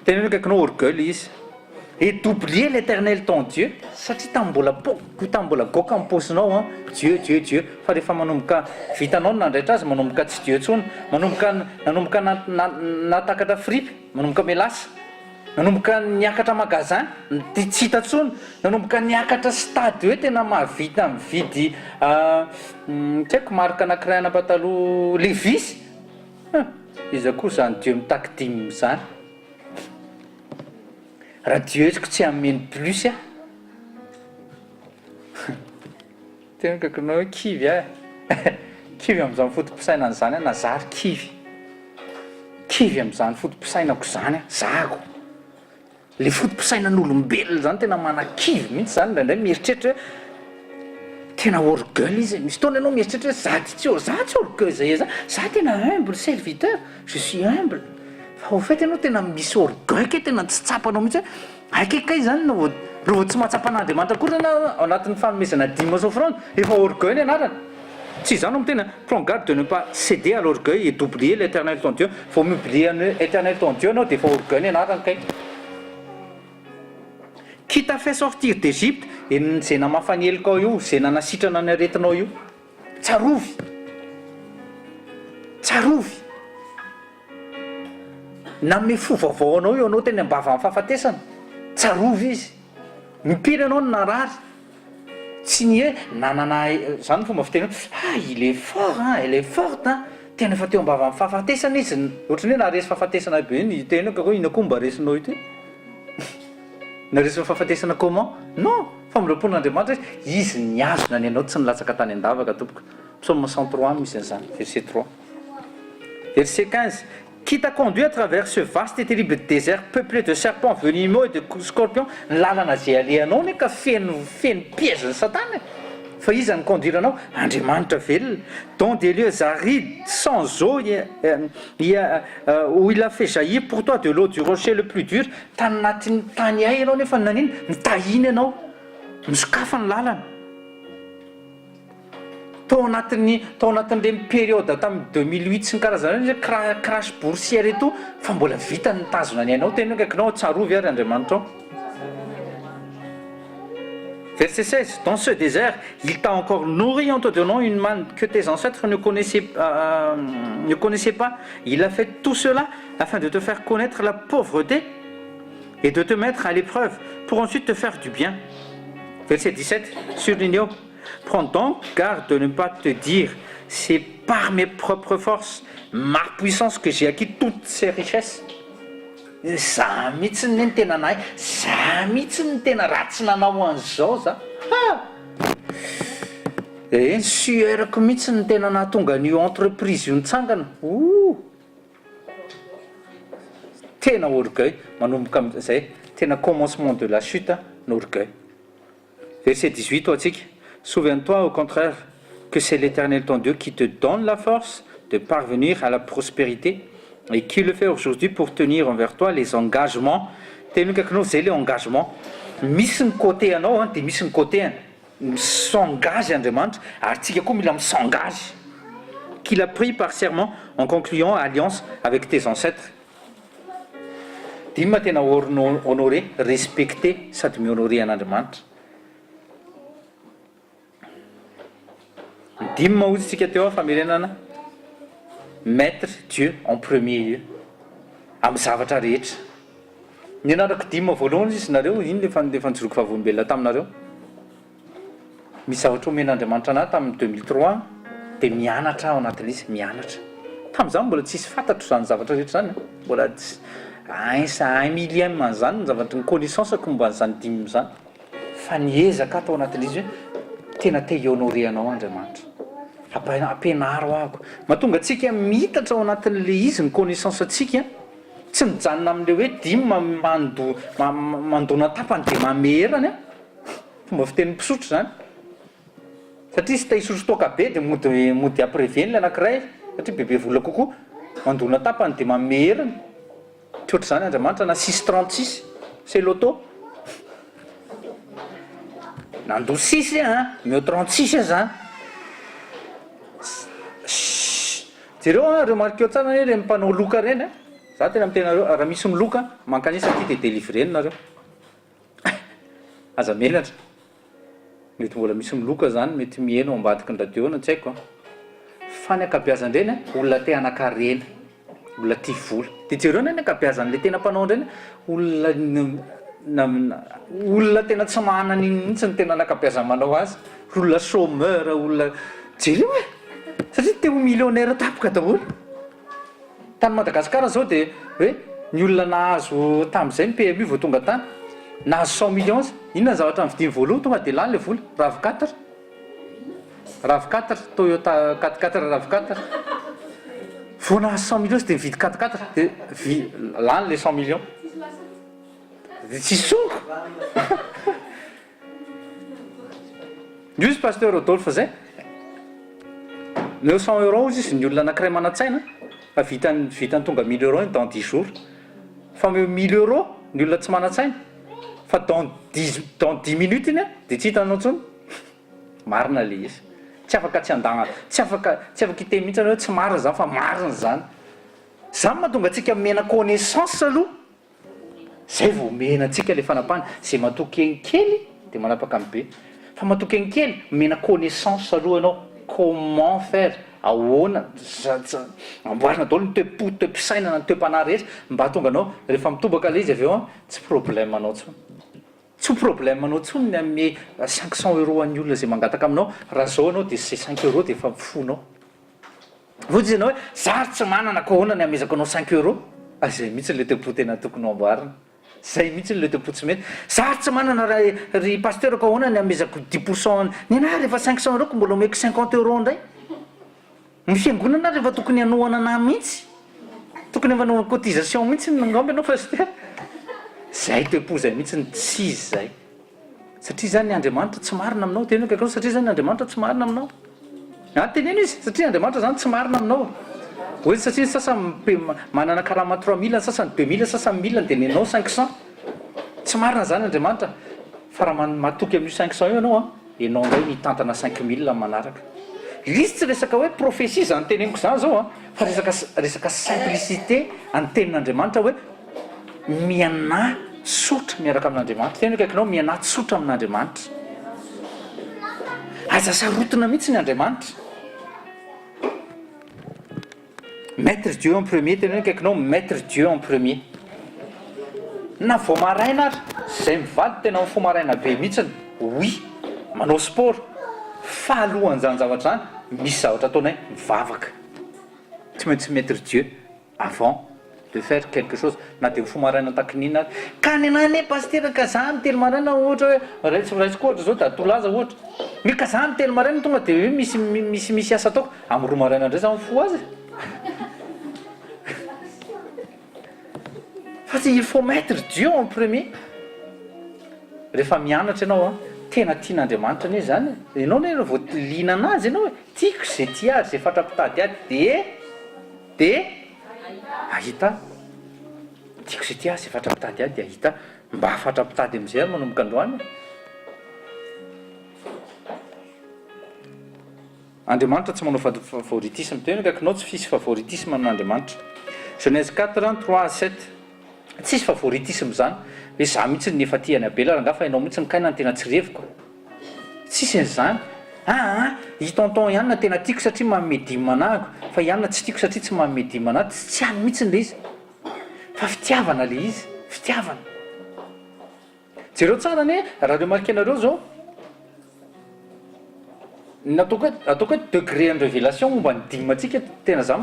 Teneno akaikinao orgueil le izy. Et d'oublier l'Eternel ton Dieu, satria tamin'ny mbola po, tamin'ny mbola goaka ny paosinao an, Dieu, Dieu, Dieu, fa rehefa manomboka vitanao ny nandraitra azy, manomboka tsy Dieu intsony, manomboka nanomboka na, na, nahatakatra fripy, manomboka melasa, nanomboka niakatra magasin, dia tsy hita intsony, nanomboka niakatra stade hoe tena mahavita mividy tsy haiko marque anakiray ana pataloha Levi's, hum, iza koa izany Dieu mitaky dime izany. Raha Dieu-ko tsy hanome ny plus aho. Tena akaikinao hoe kivy aho e. Kivy amin'izany foto-pisainana izany aho na za ary kivy. Kivy amin'izany foto-pisainako izany aho, zahako. Le foto-pisainan'olombelona izany tena manakivy mihitsy izany indraindray mieritreritra hoe tena orgueil izy e. Misy fotoana ianao mieritreritra hoe za ty tsy za tsy orgueil zay za, za tena humble serviteur, je suis humble. Fa au fait ianao tena misy orgueil kay tena tsy tsapanao mihitsy hoe hay kay kay zany no raha vao tsy mahatsapa an'Andriamanitra akory zany aho ao anatin'ny fanomezana dîme sy offrande efa orgueil ny anarany. Tsy izaho no miteny an, prends garde de ne pas ceder à l'orgueil et d'oublier l'Eternel ton Dieu, vao mi-oublier an'i Eternel ton Dieu ianao dia efa orgueil ny anarany kay. Qui t'a fait sortir d'Egypte, izay namafa ny helokao io, izay nanasitrana ny aretinao io. Tsarovy! Tsarovy! Nanome fo vaovao anao io anao teny am-bavan'ny fahafatesana. Tsarovy izy. Impiry ianao no narary. Tsy ny hoe nanana, izany ny fomba fiteny hoe, ah il est fort hein, elle est forte hein. Tena efa teo am-bavan'ny fahafatesana izy, ohatran'ny hoe naharesy fahafatesana be ny tena hoe inona koa mba resinao ity. Naharesy ny fahafatesana comment? Non! Famindram-pon'Andriamanitra izy, izy nihazona ny anao tsy nilatsaka tany an-davaka tompoko. Psaume 103 misy an'izany, verset 3. Verset 15, Qui t'a conduit à travers ce vaste et terrible désert peuplé de serpents venimeux et de scorpions, ny lalana izay alehanao anie ka feno feno piège ny satana e! Fa iza no conduire anao? Andriamanitra velona, dans des lieux arides sans eau et où il a fait jaillir pour toi de l'eau du rocher le plus dur, tany anatin'ny tany hay ianao nefa nanino? Nitahiny ianao, misokafa ny lalana. Tao anatin'ny tao anatin'ireny période tamin'ny 2008 sy ny karazany ireny hoe crash boursière et tout fa mbola vita ny nitazona ny ainao tena akaikinao tsarovy ary Andriamanitrao. Verset 16, Dans ce désert, il t'a encore nourri en te donnant une manne que tes ancêtres ne connaissaient, euh, ne connaissaient pas. Il a fait tout cela afin de te faire connaître la pauvreté et de te mettre à l'épreuve pour ensuite te faire du bien. Verset 17, surlignez Prends donc garde de ne pas te dire, c'est par mes propres forces, ma puissance que j'ai acquis toutes ces richesses. Za mihitsy ne ny tena nahay, za mihitsy ny tena raha tsy nanao an'izao za, ha! Eh, ny sueur-ko mihitsy no tena nahatonga an'io entreprise io nitsangana, ouh! Tena orgueil, manomboka amin'izay, tena commencement de la chute ny orgueil. Verset 18 ho antsika, Souviens-toi au contraire que c'est l'Eternel ton Dieu qui te donne la force de parvenir à la prospérité et qui le fait aujourd'hui pour tenir envers toi les engagements, teny akaikinao zay le engagement, misy ny côté anao an de misy ny côté-ny, mi-s'engage Andriamanitra ary tsika koa mila mi-s'engage, qu'il a pris par serment en concluant alliance avec tes ancêtres. Dima tena honorer, respecter sady mi-honorer an'Andriamanitra. Ny dime hoy tsika teo famerenana mettre Dieu en premier lieu amin'ny zavatra rehetra. Ny anarako dime voalohany izy nareo iny le efa nijoroako vavolombelona taminareo. Misy zavatra omen'Andriamanitra anah tamin'ny 2003 dia mianatra aho anatin'izy, mianatra. Tamin'izany mbola tsisy fantatro izany zavatra rehetra izany an, mbola tsy un un millième an'izany ny zavatra ny connaissance-ko momba an'izany dime izany. Fa niezaka aho tao anatin'izy hoe tena te hi-honorer anao aho Andriamanitra. Ampianaro ahako. Mahatonga antsika miitatra ao anatin'ilay izy ny connaissance-ntsika, tsy mijanona amin'ilay hoe dime mando mandona tapany dia manome erany an. Fomba fitenin'ny mpisotro izany. Satria izy te hisotro toaka be dia mody mody ampireveny ilay anankiray satria bebe vola kokoa. Mandona tapany dia manome heriny. Tsy ohatr'izany Andriamanitra na six 36, c'est l'auto. Nandoa six an, omeo 36 aza an. Shhh. Jereo an, remarqueo tsara anie ireny mpanao loka ireny an. Za tena miteny anareo, raha misy miloka, mankanesa aty dia délivrer-ny nareo. Aza menatra. Mety mbola misy miloka zany, mety miheno ao ambadiky ny radio na tsy haiko an. Fa ny ankabeazan-dreny an, olona te hanan-karena, olona tia vola. Dia jereo anie ny ankabeazan'ilay tena mpanao an'ireny, olona olona tena tsy manana iny mihitsy no tena ny ankabeazan'ny manao azy. Olona chômeur, olona, jereo e! Satria te ho millionnaire tampoka daholo. Tany Madagascar zao dia hoe ny olona nahazo tamin'izay ny PMU vao tonga tany, nahazo cent millions, inona ny zavatra novidiany voalohany tonga dia lany ilay vola, rav quatre, rav quatre, Toyota quatre quatre rav quatre, vao nahazo cent millions dia nividy quatre quatre dia vi- lany ilay cent millions, dia tsisy sonko. Io izy Pasteur Rodolphe zay. Omeo cent euros ozy izy ny olona anakiray manantsaina fa vitany vitany tonga mille euros iny dans dix jours. Fa omeo mille euros ny olona tsy manantsaina fa dans dix dans dix minutes iny de tsy hitanao intsony. Marina le izy. Tsy afaka tsy handà tsy afaka tsy afaka hiteny mihitsy anao hoe tsy marina zany fa marina zany. Zany mahatonga antsika mena connaissance aloha. Zay vao omena antsika le fanapahana, zay matoky eny kely de manapaka ny be, fa matoky eny kely omena connaissance aloha ianao comment faire, ahoana, amboarina daholo ny toe-po, toe-pisainana, ny toe-panahy rehetra mba hahatonga anao rehefa mitobaka le izy avy eo an, tsy problème anao intsony, tsy ho problème anao intsony ny hanome 500 euros an'ny olona zay mangataka aminao, raha zao ianao de zay cinq euros de efa mifono ao. Hoy izy ianao hoe, za ary tsy manana ko ahoana ny hamezako anao cinq euros? Ah zay mihitsy le toe-po tena tokony ho amboarina. Zay mihitsy le toe-po tsy mety. Za ary tsy manana ra ry pasteur ko ahoana ny hamezako dix pour cent ny anah ary efa cinq cent euros ko mbola omeko cinquante euros indray. Ny fiangonana ary efa tokony hanohana anah mihitsy. Tokony efa hanao cotisation mihitsy angamba ianao pasteur. Zay toe-po zay mihitsy no tsy izy zay. Satria izany Andriamanitra tsy marina aminao. Teneno akaiky anao, satria izany Andriamanitra tsy marina aminao. Ah, teneno izy, satria Andriamanitra izany tsy marina aminao. Hoe satria ny sasany manana karama 3000, ny sasany 2000, ny sasany 1000, dia nenao 500. Tsy marina izany Andriamanitra. Fa raha matoky amin'io 500 io ianao an, ianao indray no hitantana 5000 amin'ny manaraka. Ilay izy tsy resaka hoe prophétie izany teneniko izany izao an, fa resaka resaka simplicité an'ny tenin'Andriamanitra hoe Mianà tsotra miaraka amin'Andriamanitra. Tena akaikinao, mianà tsotra amin'Andriamanitra. Aza sarotina mihitsy ny Andriamanitra. Mettre Dieu en premier, tena akaikinao, mettre Dieu en premier. Na vao maraina ary, izay mivady tena mifoha maraina be mihitsy, oui, manao sport, fa alohan'izany zavatra izany, misy zavatra ataonay, mivavaka. Tsy maintsy mettre Dieu. Avant de faire quelque chose na dia mifoha maraina takin'inona ary. Ka ny anah anie pasitera ka za miteny maraina ohatra hoe raisiko raisiko ohatra zao dadatoa laza ohatra. Hoe ka za miteny maraina tonga dia hoe misy misy misy asa ataoko, amin'ny roa maraina indray za mifoha azy e. Fa tsy il faut mettre Dieu en premier. Rehefa mianatra ianao an, tena tian'Andriamanitra anie izany e. Ianao anie raha vao liana an'azy ianao e, tiako izay tia azy, izay fatra-pitady ahy dia. Dia hahita ahy. Tiako izay tia ahy, izay fatra-pitady ahy dia hahita ahy. Mba fatra-pitady amin'izay aho manomboka androany e. Andriamanitra tsy manao favoritisme. Tena akaikinao tsy fisy favoritisme amin'Andriamanitra. Genèse 4, 3 à 7. Tsisy favoritisme izany. Hoe za mihitsy no efa tia an'i Abela rangaha fa ianao mihitsy no kay na ny tena tsy reviko. Tsisy an'izany. Aa i tonton ihany no tena tiako satria manome dime anahako fa i anona tsy tiako satria tsy manome dime anahy, tsy any mihitsy le izy fa fitiavana le izy, fitiavana. Jereo tsara anie raha remarquer-nareo zao, ny ataoko hoe ataoko hoe degré an'ny révélation momba ny dime antsika tena za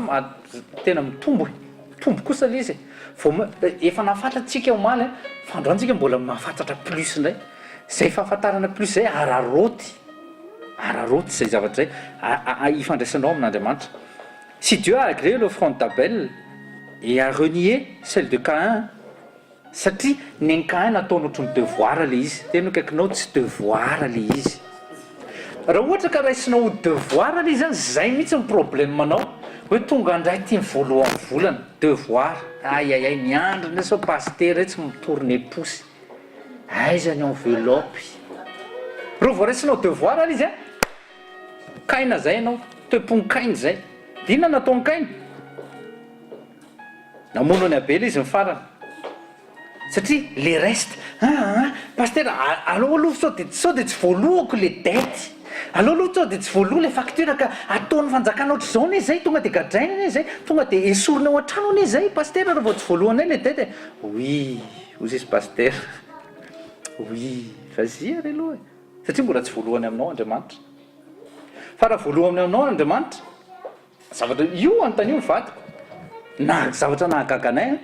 tena mitombo e, mitombo kosa le izy e, vao ma- efa nahafantatra tsika omaly an, fa androany tsika mbola mahafantatra plus indray. Zay fahafantarana plus zay araraoty, araraoty zay zavatra zay ifandraisanao amin'Andriamanitra. Si Dieu a agréé l'offrande d'Abel et a renié celle de Caïn, satria ny an'i Caïn nataony ohatry ny devoir le izy, tena akaikinao tsy devoir le izy. Raha ohatra ka raisinao ho devoir le izy zany, zay mihitsy ny problème-nao. Hoe tonga indray ity ny voalohan'ny volana, devoir, ayayay, miandry indray sao pasitera etsy mi-tourner pouce. Aiza ny enveloppe? Reo vao raisinao devoir ary izy an! Kaina zay ianao, toe-pon'i Kaina izay. Dia inona nataon'i Kaina? Namono an'i Abela izy ny farany. Satria le reste, aa Pasitera aleo aloha sao de sao de tsy voalohako le dette, aleo aloha sao de tsy voaloa le facture ka ataon'ny fanjakana ohatr'izao anie zay, tonga de gadraina anie zay, tonga de esorina ao an-trano anie zay Pasitera raha vao tsy voalohanay le dette e! Oui, hoy izy Pasitera, oui, vas-y ary aloha e! Satria mbola tsy voalohany aminao Andriamanitra. Fa raha voalohany aminao Andriamanitra, Zavatra io anontanio ny vadiko. Na zavatra nahagaga anay an,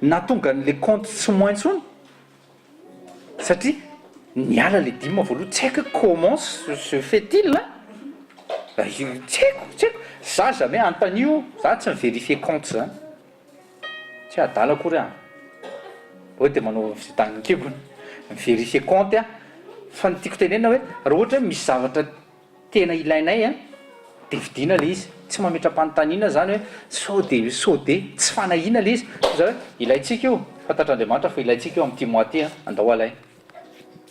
nahatonga an'le compte tsy moins intsony satria niala le dime voalohany, tsy haiko hoe comment se fait il an, tsy haiko, tsy haiko, za jamais anontanio, za tsy mi-verifier compte zany, tsy adala akory aho, hoe de manao fitan'ny kibony, mi-verifier compte aho, fa ny tiako tenenina hoe raha ohatra hoe misy zavatra Tena ilainay an, de vidiana le izy, tsy mametra-panontaniana zany hoe sao de sao de, tsy fanahiana le izy, fa za hoe ilaintsika io, fantatr'Andriamanitra fa ilaintsika io amin'ity mois ty an, andao alaina,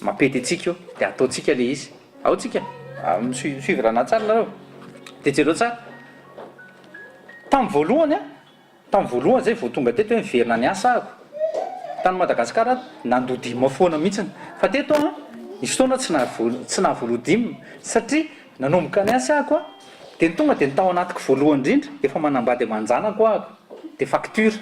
mampety antsika io, de ataontsika le izy, ao tsika, mi-suivre anah tsara nareo, de jereo tsara, tamin'ny voalohany an, Tamin'ny voalohany zay vao tonga teto hoe niverina niasa ahako tany Madagascar aho nandoa dime foana mihitsiny fa teto aho nisy fotoana tsy tsy nahavoaloa dime satria nanomboka niasa ahako a dia ny tonga dia ny tao anatiko voalohany indrindra efa manambady aman-janako ahako dia facture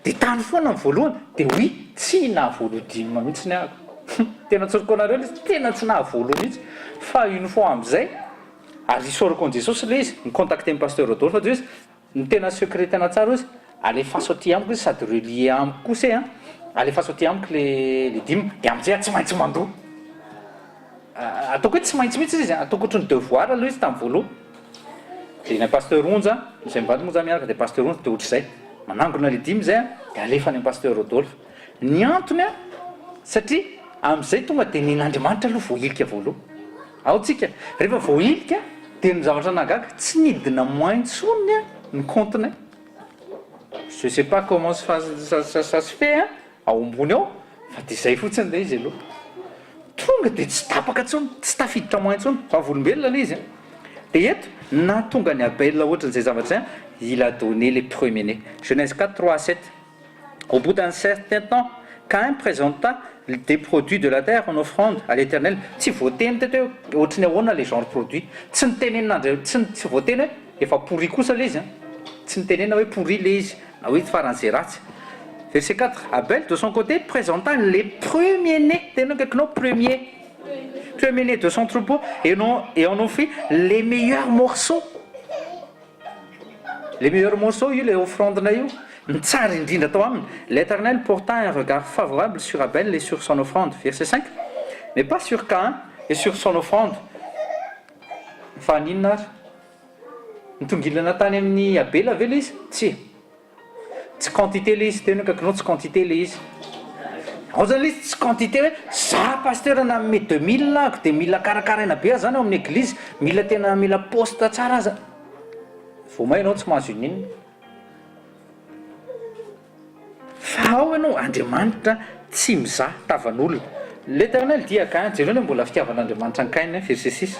dia tany foana ny voalohany dia oui tsy nahavoaloa dime mihitsiny ahako tena tsoriko anareo ilay izy tena tsy nahavoaloa mihitsy fa une fois amin'izay ary isaorako an'i Jesosy ilay izy ni-contacter ny pasteur Rodolphe aho dia hoe Ny tena secret tena tsara ozy alefaso aty amiko izy sady relier amiko kosa e an, alefaso aty amiko le le dime de amizay aho tsy maintsy mandoa, ataoko hoe tsy maintsy mihitsy izy an, ataoko ohatry ny devoir aloha izy tamin'ny voalohany, de ny pasteur Onja, izay mivady moa zany miaraka de pasteur Onja de ohatr'izay, manangona le dime zay an de alefa any am pasteur Rodolphe, ny antony an satria amizay tonga de nen'Andriamanitra aloha voahilika voalohany. Ao tsika rehefa voahilika dia ny zavatra nahagaga tsy nidina moins intsony ny compte-nay, je sais pas comment ça ça se fait an, ao ambony ao fa dia zay fotsiny ilay izy aloha, tonga dia tsy tapaka intsony, tsy tafiditra moins intsony, vavolombelona ilay izy an, dia eto nahatonga an'i Abel ohatran'izay zavatra izay an, il a donné les premiers nés, Genèse 4, 3 à 7. Au bout d'un certain temps, Caïn présenta des produits de la terre en offrande à l'Eternel. Tsy voateny teto hoe ohatry ny ahoana ilay genre produit. Tsy nitenenin'Andria-, tsy tsy voateny hoe efa pourri kosa ilay izy an. Tsy nitenenina hoe pourri ilay izy na hoe faran'izay ratsy. Verset 4, Abel de son côté présenta les premiers-nés, teneno akaikinao, premier, premiers-nés de son troupeau et en et en offrit les meilleurs morceaux. Le meilleur morceau io le offrande-nay io, ny tsara indrindra tao aminy, L'Eternel porta un regard favorable sur Abel et sur son offrande, verset 5, mais pas sur Caïn et sur son offrande. Fa haninona ary? Nitongilana tany amin'i Abela ve le izy? Tsia. Tsy quantité le izy, tena akaikinao tsy quantité le izy. Ao zany le izy tsy quantité hoe za pasteur nanome 2000 ahako de mila karakaraina be aho zany ao amin'ny eglizy, mila tena mila poste tsara aza. Vao may ianao tsy mahazo ininona. Fa ao ianao Andriamanitra tsy mizaha tavan'olona. L'Eternel dit à Caïn, jereo anie mbola fitiavan'Andriamanitra an'i Caïn, verset 6,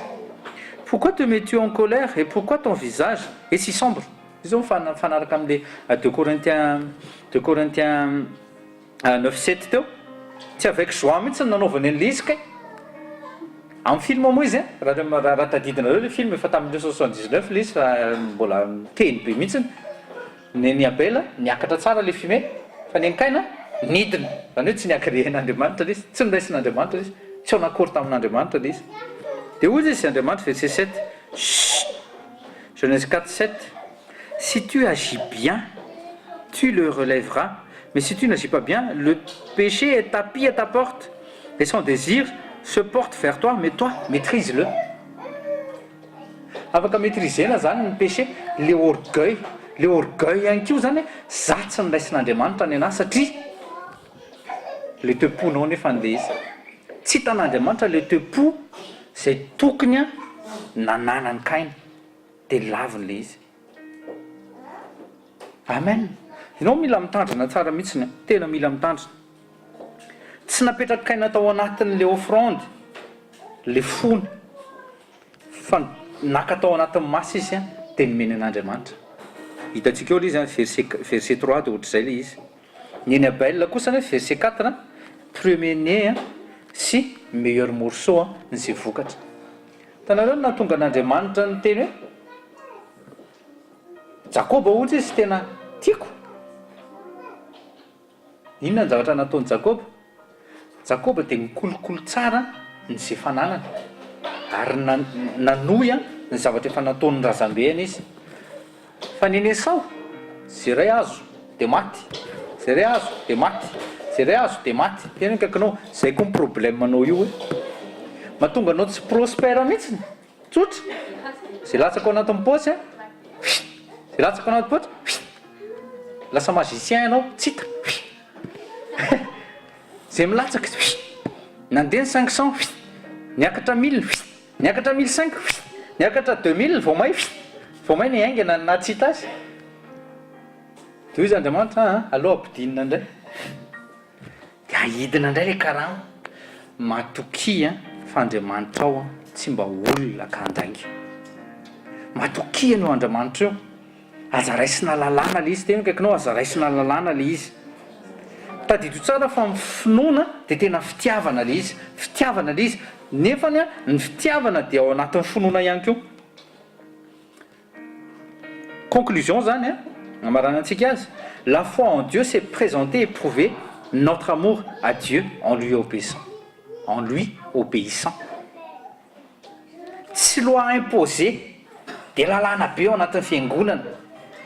Pourquoi te mets-tu en colère et pourquoi ton visage est si sombre? Io zao mifanaraka amin'le deux Corinthiens deux Corinthiens neuf sept teo. Tsy avec joie mihitsy no nanaovany an'le izy kay. Amin'ny film moa izy an, raha raha tadidinareo le film efa tamin'ny 1979 le izy fa mbola miteny be mihitsy. Nen'i Abela niakatra tsara le fumée fa nen'i Kaina nidina. Zany hoe tsy ni-agréer-n'Andriamanitra le izy, tsy noraisin'Andriamanitra le izy, tsy en accord tamin'Andriamanitra le izy. Dia hoy izy Andriamanitra verset sept, Chut! Genèse 4, 7, Si tu agis bien, tu le relèveras, mais si tu n'agis pas bien, le péché est tapis à ta porte, et son désir se porte vers toi, mais toi, maîtrise-le. Afaka maîtriser-na zany ny péché, le orgueil, le orgueil ihany koa zany hoe za tsy noraisin'Andriamanitra ny anahy satria le toe-ponao nefa le izy. Tsy hitan'Andriamanitra le toe-po zay tokony nananan'i Kaina. Dia laviny le izy. Amen! Ianao mila mitandrina tsara mihitsiny an! Tena mila mitandrina. Tsy napetrak'i Kaina tao anatin'ilay offrande ilay fony fa naka tao anatin'ny maso izy an, dia nomeny an'Andriamanitra. Hitantsika eo ilay izy an, verset verset trois dia ohatr'izay ilay izy. Ny an'i Abel kosa anefa verset quatre an, premier né an sy meilleur morceau an ny izay vokatra. Hitanareo ny nahatonga an'Andriamanitra niteny hoe Jakoba hozy izy tena tiako. Inona ny zavatra nataon'i Jakoba? Jakoba dia nikolokolo tsara ny izay fananany, ary nanohy ny zavatra efa nataon'ny razambeny izy. Fa ny an'i Esao, izay iray azo dia maty, izay iray azo dia maty, izay iray azo dia maty. Tena akaikinao, izay koa ny problème-nao io e. Mahatonga anao tsy prospère mihitsy. Tsotra! Zay latsaka ao anatin'ny paosy an! Fft! Zay latsaka ao anaty paosy, fft! Lasa magicien ianao, tsy hita, fft! Zay milatsaka, fft! Nandeha ny 500, fft! Niakatra mille, fft! Niakatra mille cinq, fft! Niakatra 2000, vao may, fft! Vao may ny haingana ny naha tsy hita azy. Dia hoy izy Andriamanitra, aa, aleo ampidinina indray. Dia ahidina indray ilay karama. Matokia fa Andriamanitrao tsy mba olona ka handainga. Matokia an'io Andriamanitra io. Aza raisina lalàna ilay izy. Tena akaikinao, aza raisina lalàna ilay izy. Tadidio tsara fa ny finoana dia tena fitiavana ilay izy. Fitiavana ilay izy. Nefany ny fitiavana dia ao anatin'ny finoana ihany koa. Conclusion zany an, hamaranantsika azy, la foi en Dieu c'est présenter et prouver notre amour à Dieu en lui obéissant, en lui obéissant. Tsy loi imposée, dia lalàna be ao anatin'ny fiangonana,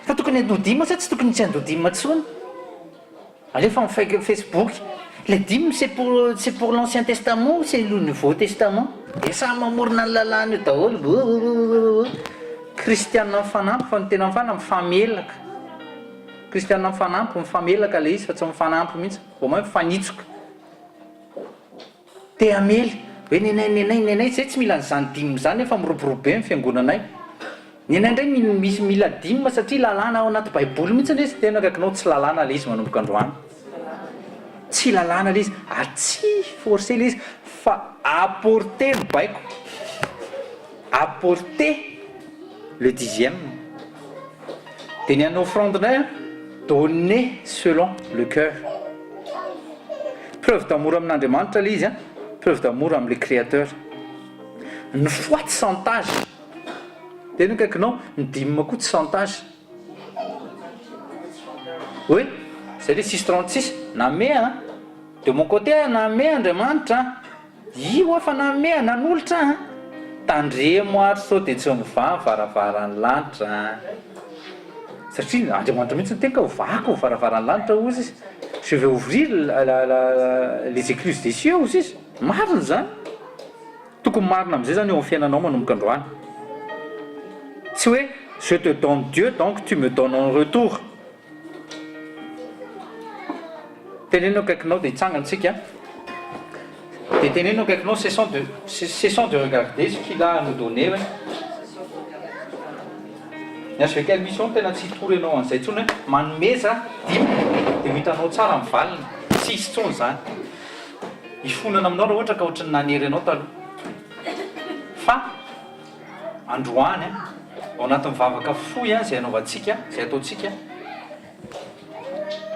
fa tokony handoa dîme sa tsy tokony tsy handoa dîme intsony? Alefa am facebook, le dime c'est pour c'est pour l'ancien testament ou c'est le nouveau testament? Dia samy mamorona ny lalàna eo daholo ououououou. Kristiana mifanampy fa ny tena mifana mifamelaka. Kristiana mifanampy mifamelaka le izy fa tsy mifanampy mihitsy, vao may mifanitsoka. Te hamely hoe nenay nenay nenay zay tsy mila an'izany dime zany nefa miroborobo be ny fiangonanay. Nenay ndray mino misy mila dime satria lalàna ao anaty baiboly mihitsy anie izy tena akaikinao tsy lalàna le izy manomboka androany. Tsy lalàna le izy ary tsy forcer le izy fa apporter ny baiko. Apporter le dixième. Dia ny an'ny offrande indray an, donner selon le cœur. Preuve d'amour amin'Andriamanitra ilay izy an, preuve d'amour amin'ilay créateur. Ny foi tsy chantage. Tena akaikinao, ny dime koa tsy chantage. Oui, zay le six 36, name an, de mon côté an, name Andriamanitra an. Io aho fa nanome a, nanolotra a! Tandremo ary sao dia tsy mivaha ny varavaran'ny lanitra a! Satria Andriamanitra mihitsy niteny ka hovahako ny varavaran'ny lanitra hozy izy, je vais ouvrir la la les écluses des cieux hozy izy, marina izany, tokony marina amin'izay izany eo amin'ny fiainanao manomboka androany, tsy hoe je te donne Dieu donc tu me donnes en retour. Teneno akaikinao dia hitsangana tsika. Dia teneno akaikinao cessons de cessons de regarder ce qu'il a à nous donner hoe. Ny HVKL Mission tena tsy hitory anao an'izay intsony hoe manomeza dimy dia ho hitanao tsara ny valiny. Tsy hisy intsony izany. Hifonana aminao raha ohatra ka ohatran'ny nanery anao taloha. Fa androany ao anatin'ny vavaka fohy izay anaovantsika, izay ataontsika,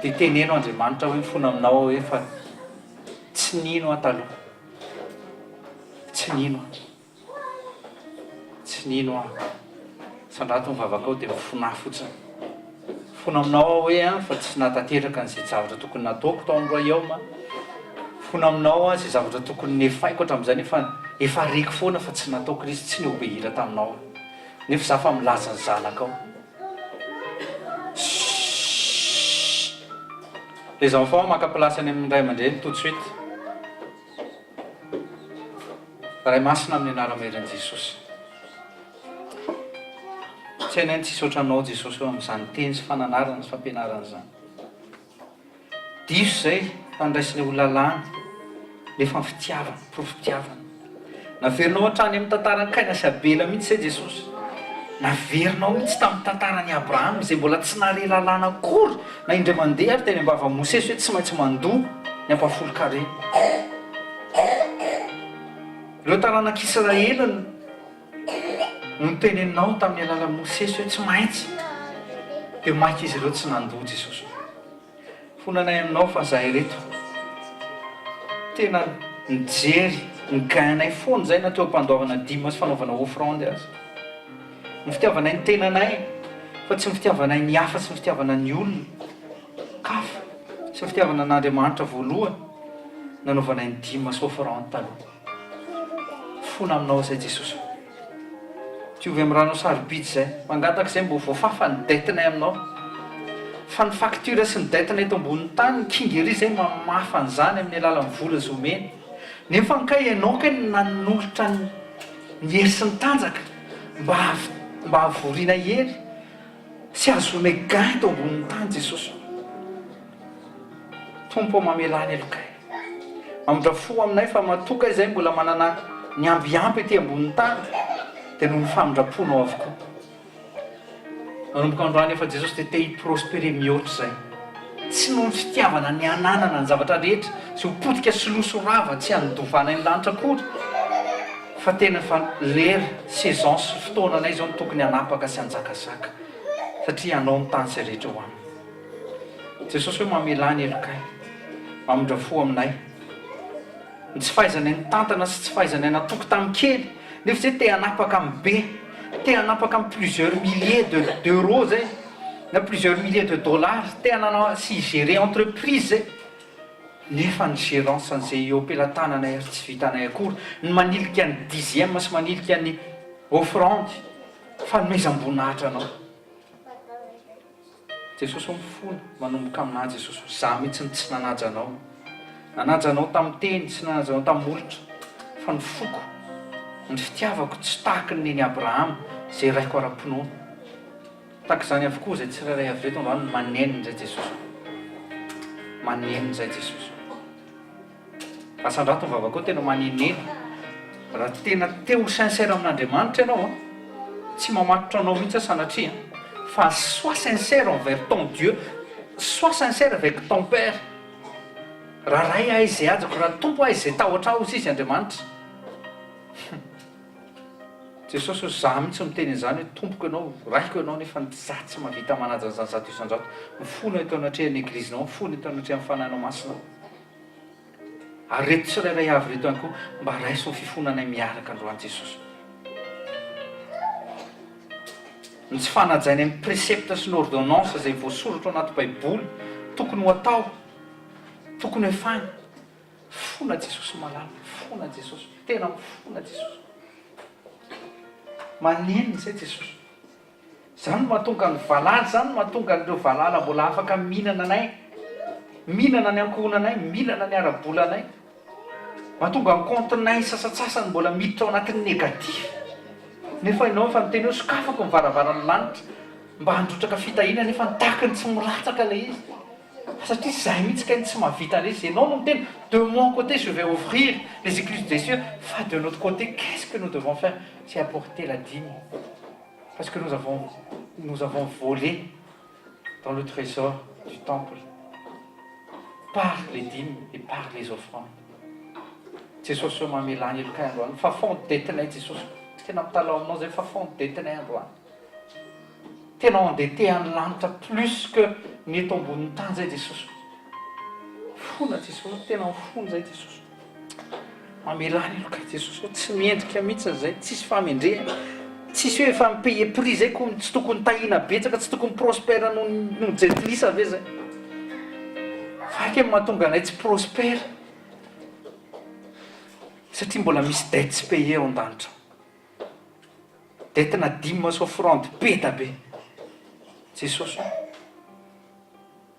dia teneno Andriamanitra hoe mifona aminao aho hoe fa tsy nino aho taloha, tsy nino aho, tsy nino aho. Sandrato ny vavakao dia mifonà fotsiny. Mifona aminao aho hoe an fa tsy nahatanteraka an'izay zavatra tokony nataoko tao amin'ny royaume aho. Mifona aminao aho izay zavatra tokony nefaiko hatramin'izay nefa efa reko foana fa tsy nataoko ilay izy, tsy ni-obéir taminao aho. Nefa izaho fa milaza ny zanakao. Chut! Les enfants maka place any amin'ny ray aman-dreny tout de suite. Ray Masina amin'ny anaram-herin'i Jesosy. Tsy hainay ny tsy hisaotra Anao Jesosy eo amin'izany teny sy fananarana sy fampianarana izany. Diso izay fa niraisinay ho lalàna nefa ny fitiavana, porofom-pitiavana. Naverinao hatrany amin'ny tantaran'i Kaina sy Abela mihitsy izay Jesosy. Naverinao mihitsy tamin'ny tantaran'i Abrahama izay mbola tsy nahare lalàna akory na indray mandeha ary teny am-bavan'i Mosesy hoe tsy maintsy mandoa ny ampahafolon-karena. Ireo taranak'Israely no noteneninao tamin'ny alalan'i Mosesy hoe tsy maintsy, dia mainka izy ireo tsy nandoa Jesosy. Fonanay aminao fa zahay reto tena nijery ny gain-nay foana izay na teo am-pandoavana dime sy fanaovana offrande aza. Ny fitiavanay ny tenanay fa tsy ny fitiavanay ny hafa sy ny fitiavana ny olona kafa sy ny fitiavana an'Andriamanitra voalohany nanaovanay ny dime sy offrande taloha. Fona aminao izay Jesosy o. Diovy amin'ny ranao sarobidy izay. Mangataka izay mba ho voafafa ny dette-nay aminao. Fa ny facture sy ny dette-nay eto ambonin'ny tany, ny kinga ery izay mamafa an'izany amin'ny alalan'ny vola izay omeny. Nefa kay ianao kay no nanolotra ny hery sy ny tanjaka mba mba hahavoriana hery sy hahazoanay gain eto ambonin'ny tany Jesosy o. Tompo ô mamelà ny helokay. Mamindra fo aminay fa matoa kay izay mbola manana ny ambiampy ety ambonin'ny tany dia noho ny famindram-ponao avokoa. Manomboka androany efa Jesosy dia te hi-prosperer mihoatra izay. Tsy noho ny fitiavana ny hananana ny zavatra rehetra sy ho potika sy lo sy ho rava tsy handovanay ny lanitra akory fa tena efa lera, saison sy fotoananay izao no tokony hanapaka sy hanjakazaka satria Anao ny tany izay rehetra eo aminy. Jesosy hoe mamelà ny helokay, mamindra fo aminay. Ny tsy fahaizanay nitantana sy tsy fahaizanay natoky tamin'ny kely, nefa zay te hanapaka amin'ny be, te hanapaka amin'ny plusieurs milliers de d'euros zay, na plusieurs milliers de dollars, te hanana sy hi-gérer entreprise zay, nefa ny gérance an'izay eo am-pelatananay ary tsy vitanay akory ny manilika ny dixième sy manilika ny offrande, fanomezam-boninahitra anao. Jesosy ô mifona manomboka aminà Jesosy ô za mihitsy no tsy nanaja anao nanaja anao tamin'ny teny sy nanaja anao tamin'ny molotra fa ny foko ny fitiavako tsy tahaky ny neny Abrahama izay raiko ara-pinoana tahaka izany avokoa izay tsirairay avy reto androany manenina izay Jesosy ô manenina izay Jesosy ô. Asandrato ny vavakao tena manenena. Raha tena te ho sincère amin'Andriamanitra ianao an, tsy mamatotra anao mihitsy aho sanatria an, fa sois sincère envers ton Dieu, sois sincère avec ton père. Raha Ray ahy izay hajako, raha Tompo ahy izay tahotra ahy hozy izy Andriamanitra. Jesosy ô, za mihitsy miteny an'izany hoe Tompoko ianao, Raiko ianao nefa za tsy mahavita manaja an'izany 100%. Mifona eto anatrehan'ny Eglizinao, mifona eto anatrehan'ny Fanahinao Masina aho. Ary reto tsirairay avy reto ihany koa, mba raiso ny fifonanay miaraka androany Jesosy. Ny tsy fanajainay ny précepte sy ny ordonnance izay voasoratra ao anaty baiboly tokony ho atao, tokony ho efana. Mifona Jesosy malala, mifona Jesosy, tena mifona Jesosy. Manenina izay Jesosy. Izany no mahatonga ny valala, izany no mahatonga an'ireo valala mbola afaka mihinana anay, mihinana ny ankohonanay, mihinana ny ara-bolanay. Mahatonga ny compte-nay sasantsasany mbola miditra ao anatin'ny négatif. Nefa ianao efa niteny hoe sokafako ny varavaran'ny lanitra mba handrotsaka fitahiana nefa ny tahaka ny tsy milatsaka ilay izy. Fa satria izahay mihitsy kay no tsy mahavita an'ilay izy. Ianao no miteny de mon côté je vais ouvrir les écluses des cieux fa de notre côté qu'est-ce que nous devons faire? C'est apporter la dîme. Parce que nous avons nous avons volé dans le trésor du temple par les dîmes et par les offrandes. Jesosy ô mamelà ny helokay androany. Fafao ny detinay Jesosy. Tena mitalaho aminao zay fafao ny detinay androany. Tena endetté any lanitra plus que ny eto ambonin'ny tany zay Jesosy. Fona Jesosy, tena mifona zay Jesosy. Mamelà ny heloka Jesosy ô, tsy mendrika mihitsy zay, tsisy fahamendrehana, tsisy hoe efa mi-payer prix zay ko tsy tokony tahiana betsaka, tsy tokony prospère noho noho jentilisa ve zay? Fa aika ny mahatonga anay tsy prospère satria mbola misy dette tsy payée ao an-danitra ao. Dette na dime sy offrande be da be. Jesosy ô,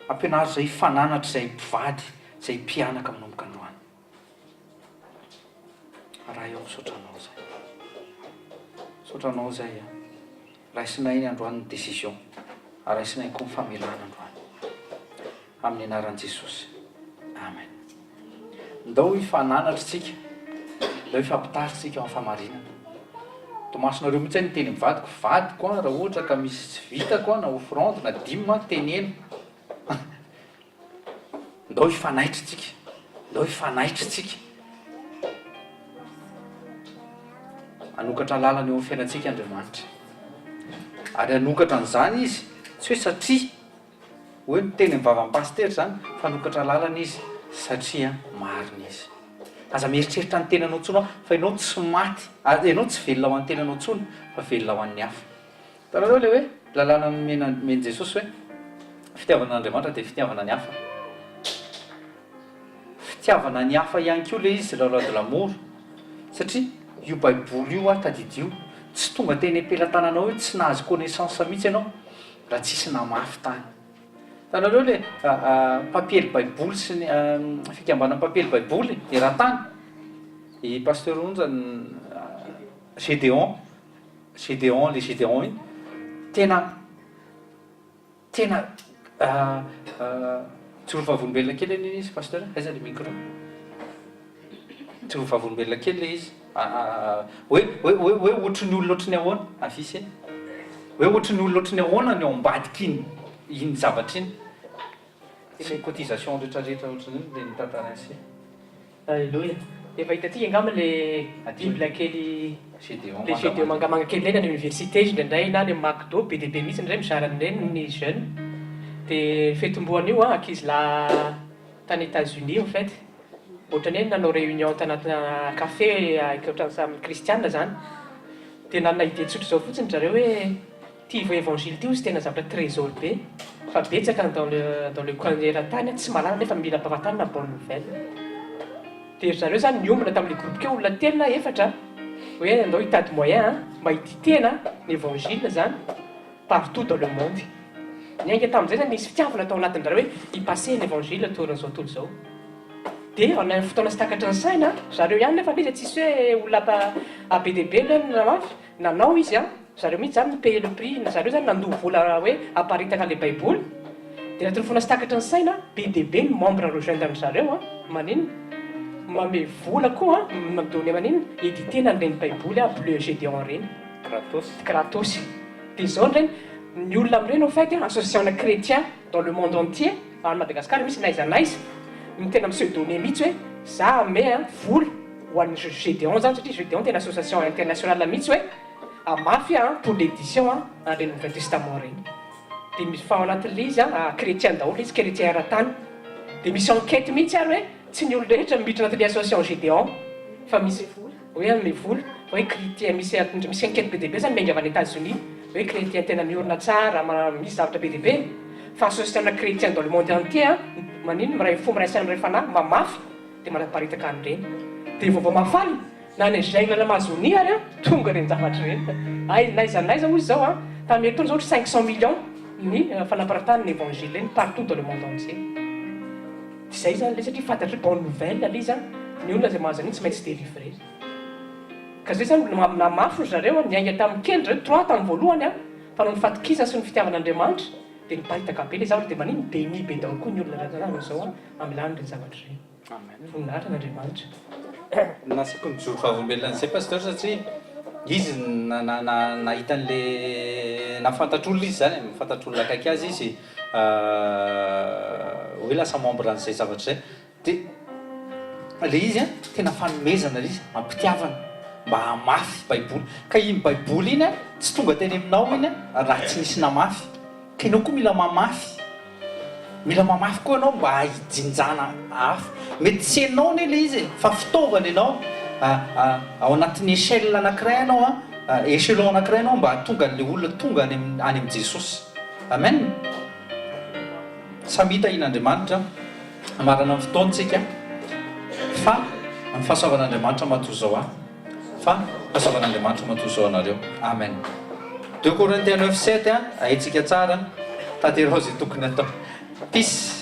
ampianaro zay hifananatra izay mpivady, izay mpianaka manomboka androany. Ray ô misaotra anao zay. Misaotra anao zay a. Raisinay ny androany ny décision. Raisinay koa ny famelana androany. Amin'ny anaran'i Jesosy. Amen. Ndao hifananatra tsika. Ndao hifampitary tsika ao amin'ny fahamarinana. Tomasonareo mihitsy aho niteny amin'ny vadiko, vadiko an, raha ohatra ka misy tsy vitako an, na offrande na dime an, teneno. Ndao hifanaitra tsika, ndao hifanaitra tsika. Hanokatra lalana eo amin'ny fiainantsika Andriamanitra. Ary hanokatra an'izany Izy, tsy hoe satria hoe miteny amin'ny vavan'ny pasitera izany, fa hanokatra lalana Izy satria marina Izy. Aza mieritreritra ny tenanao intsony aho, fa ianao tsy maty, ianao tsy velona ho an'ny tenanao intsony, fa velona ho an'ny hafa. Hitanareo ilay hoe lalàna nomena nomen'i Jesosy hoe fitiavana an'Andriamanitra dia fitiavana ny hafa. Fitiavana ny hafa ihany koa ilay izy, la loi de l'amour. Satria io baiboly io hoa tadidio, tsy tonga teny am-pelatananao io, tsy nahazo connaissance mihitsy ianao raha tsisy namafy tany. Hitanareo ilay mpampiely baiboly sy ny fikambanana mpampiely baiboly eran-tany, i Pasteur Onja, Gédéon, Gédéon, le Gédéon iny, tena tena joro vavolombelona kely anie izy Pasteur, aiza le micro? Joro vavolombelona kely le izy, hoe hoe hoe hoe ohatry ny olona ohatry ny ahoana, avia se, hoe ohatry ny olona ohatry ny ahoana ny ao ambadik'iny iny zavatra iny, sy ny cotisation retraretra ohatran'iny le notantarain'i se. Alléluia. Efa hitantsika angamba le bible kely le Gédéon mangamanga kely ireny any université izy indraindray na any amin'ny McDo be dia be mihitsy indraindray mizara an'ireny ny jeunes. Dia ny fitomboan'io an, ankizilahy tany Etats Unis en fait, ohatran'ny hoe nanao réunion tanatina café ohatran'ny samy kristiana izany. Dia nanana idée tsotra izao fotsiny ry zareo hoe Ty vao évangile ty ozy tena zavatra trésor be fa betsaka ny dans le dans le coin eran-tany tsy mahalala nefa mila ampahafantarina bonne nouvelle. De ry zareo zany niombona tamin'le groupe keo olona telo na efatra hoe andao hitady moyen an mba hiditena ny évangile zany partout dans le monde. Niainga tamin'izay zany nisy fitiavana tao anatin-dry zareo hoe hi-passer ny évangile toran'izao tontolo izao. De en un fotoana tsy takatry ny saina zareo ihany nefa le izy tsisy hoe olona be dia be le nanafy Nanao izy an, zareo mihitsy zany ni-payer le prix, zareo zany nandoa vola hoe aparitaka le baiboly, de anatin'ny fotoana tsy takatry ny saina, be dia be ny membre rejoindre an-dry zareo an, maninona? Manome vola koa an, mi-donner maninona? Editer-na an'ireny baiboly an, bleu Gédéon ireny. Gratos. Gratos. De izao indray, ny olona amin'ireny en fait an, association-na chrétien dans le monde entier, any Madagascar misy n'aiza n'aiza, no tena mi-se donner mihitsy hoe za hanome an vola, Ho an'ny Gédéon zany satria Gédéon tena association internationale mihitsy hoe hamafy an pour l'édition an an'ireny Nouvel Testament ireny. Dia misy fa ao anatin'ilay izy an chrétien daholo ilay izy, chrétien eran-tany. Dia misy enquête mihitsy ary hoe tsy ny olona rehetra miditra anatin'ilay association Gédéon fa misy hoe hanome vola fa hoe chrétien misy misy enquête be dia be zany miainga avy any Etats-Unis hoe chrétien tena miorina tsara, misy zavatra be dia be fa association chrétien dans le monde entier an maninona miray fo miray saina miray fanahy mamafy dia manaparitaka an'ireny. Dia vaovao mahafaly, na any jungle Amazonie ary an, tonga ireny zavatra ireny. Hay n'aiza n'aiza hozy izao an, tamin'ny herintaona izao ohatra 500 millions ny fanaparitahana ny évangile iny partout dans le monde entier. Dia izay izany ilay satria fantatry hoe bonne nouvelle ilay izy an, ny olona izay mahazo an'iny tsy maintsy délivrer. Ka izay izany namafy ry zareo an, niainga tamin'ny kely ry zareo, trois tamin'ny voalohany an, fa noho ny fatokisana sy ny fitiavan'Andriamanitra dia niparitaka be ilay zavatra dia maninona béni be daholo koa ny olona rehetra amin'izao an. Hamelany ireny zavatra ireny. Amen. Voninahitra an'Andriamanitra. Nasaiko nijoro vavolombelona an'izay Pasteur satria izy na na na nahita an'le nahafantatra olona izy zany e, mahafantatra olona akaiky azy izy hoe lasa membre an'izay zavatra izay. Dia le izy an, tena fanomezana le izy, am-pitiavana mba hamafy baiboly. Ka iny baiboly iny an, tsy tonga teny aminao iny an raha tsy nisy namafy. Ka ianao koa mila mamafy. Mila mamafy koa ianao mba hijinjana afo. Mety tsy ianao anie ilay izy e, fa fitaovana ianao. Ao anatin'ny échelle anankiray ianao an, échelon anankiray ianao mba hahatonga an'ilay olona tonga any amin'ny any amin'i Jesosy. Amen. Samia tahian'Andriamanitra. Hamarana ny fotoana tsika fa ny fahasoavan'Andriamanitra matoa izao ahy. Fa fahasoavan'Andriamanitra matoa izao anareo. Amen. Deux Corinthiens 9, 7 haintsika tsara, tanterao izay tokony hatao. Peace.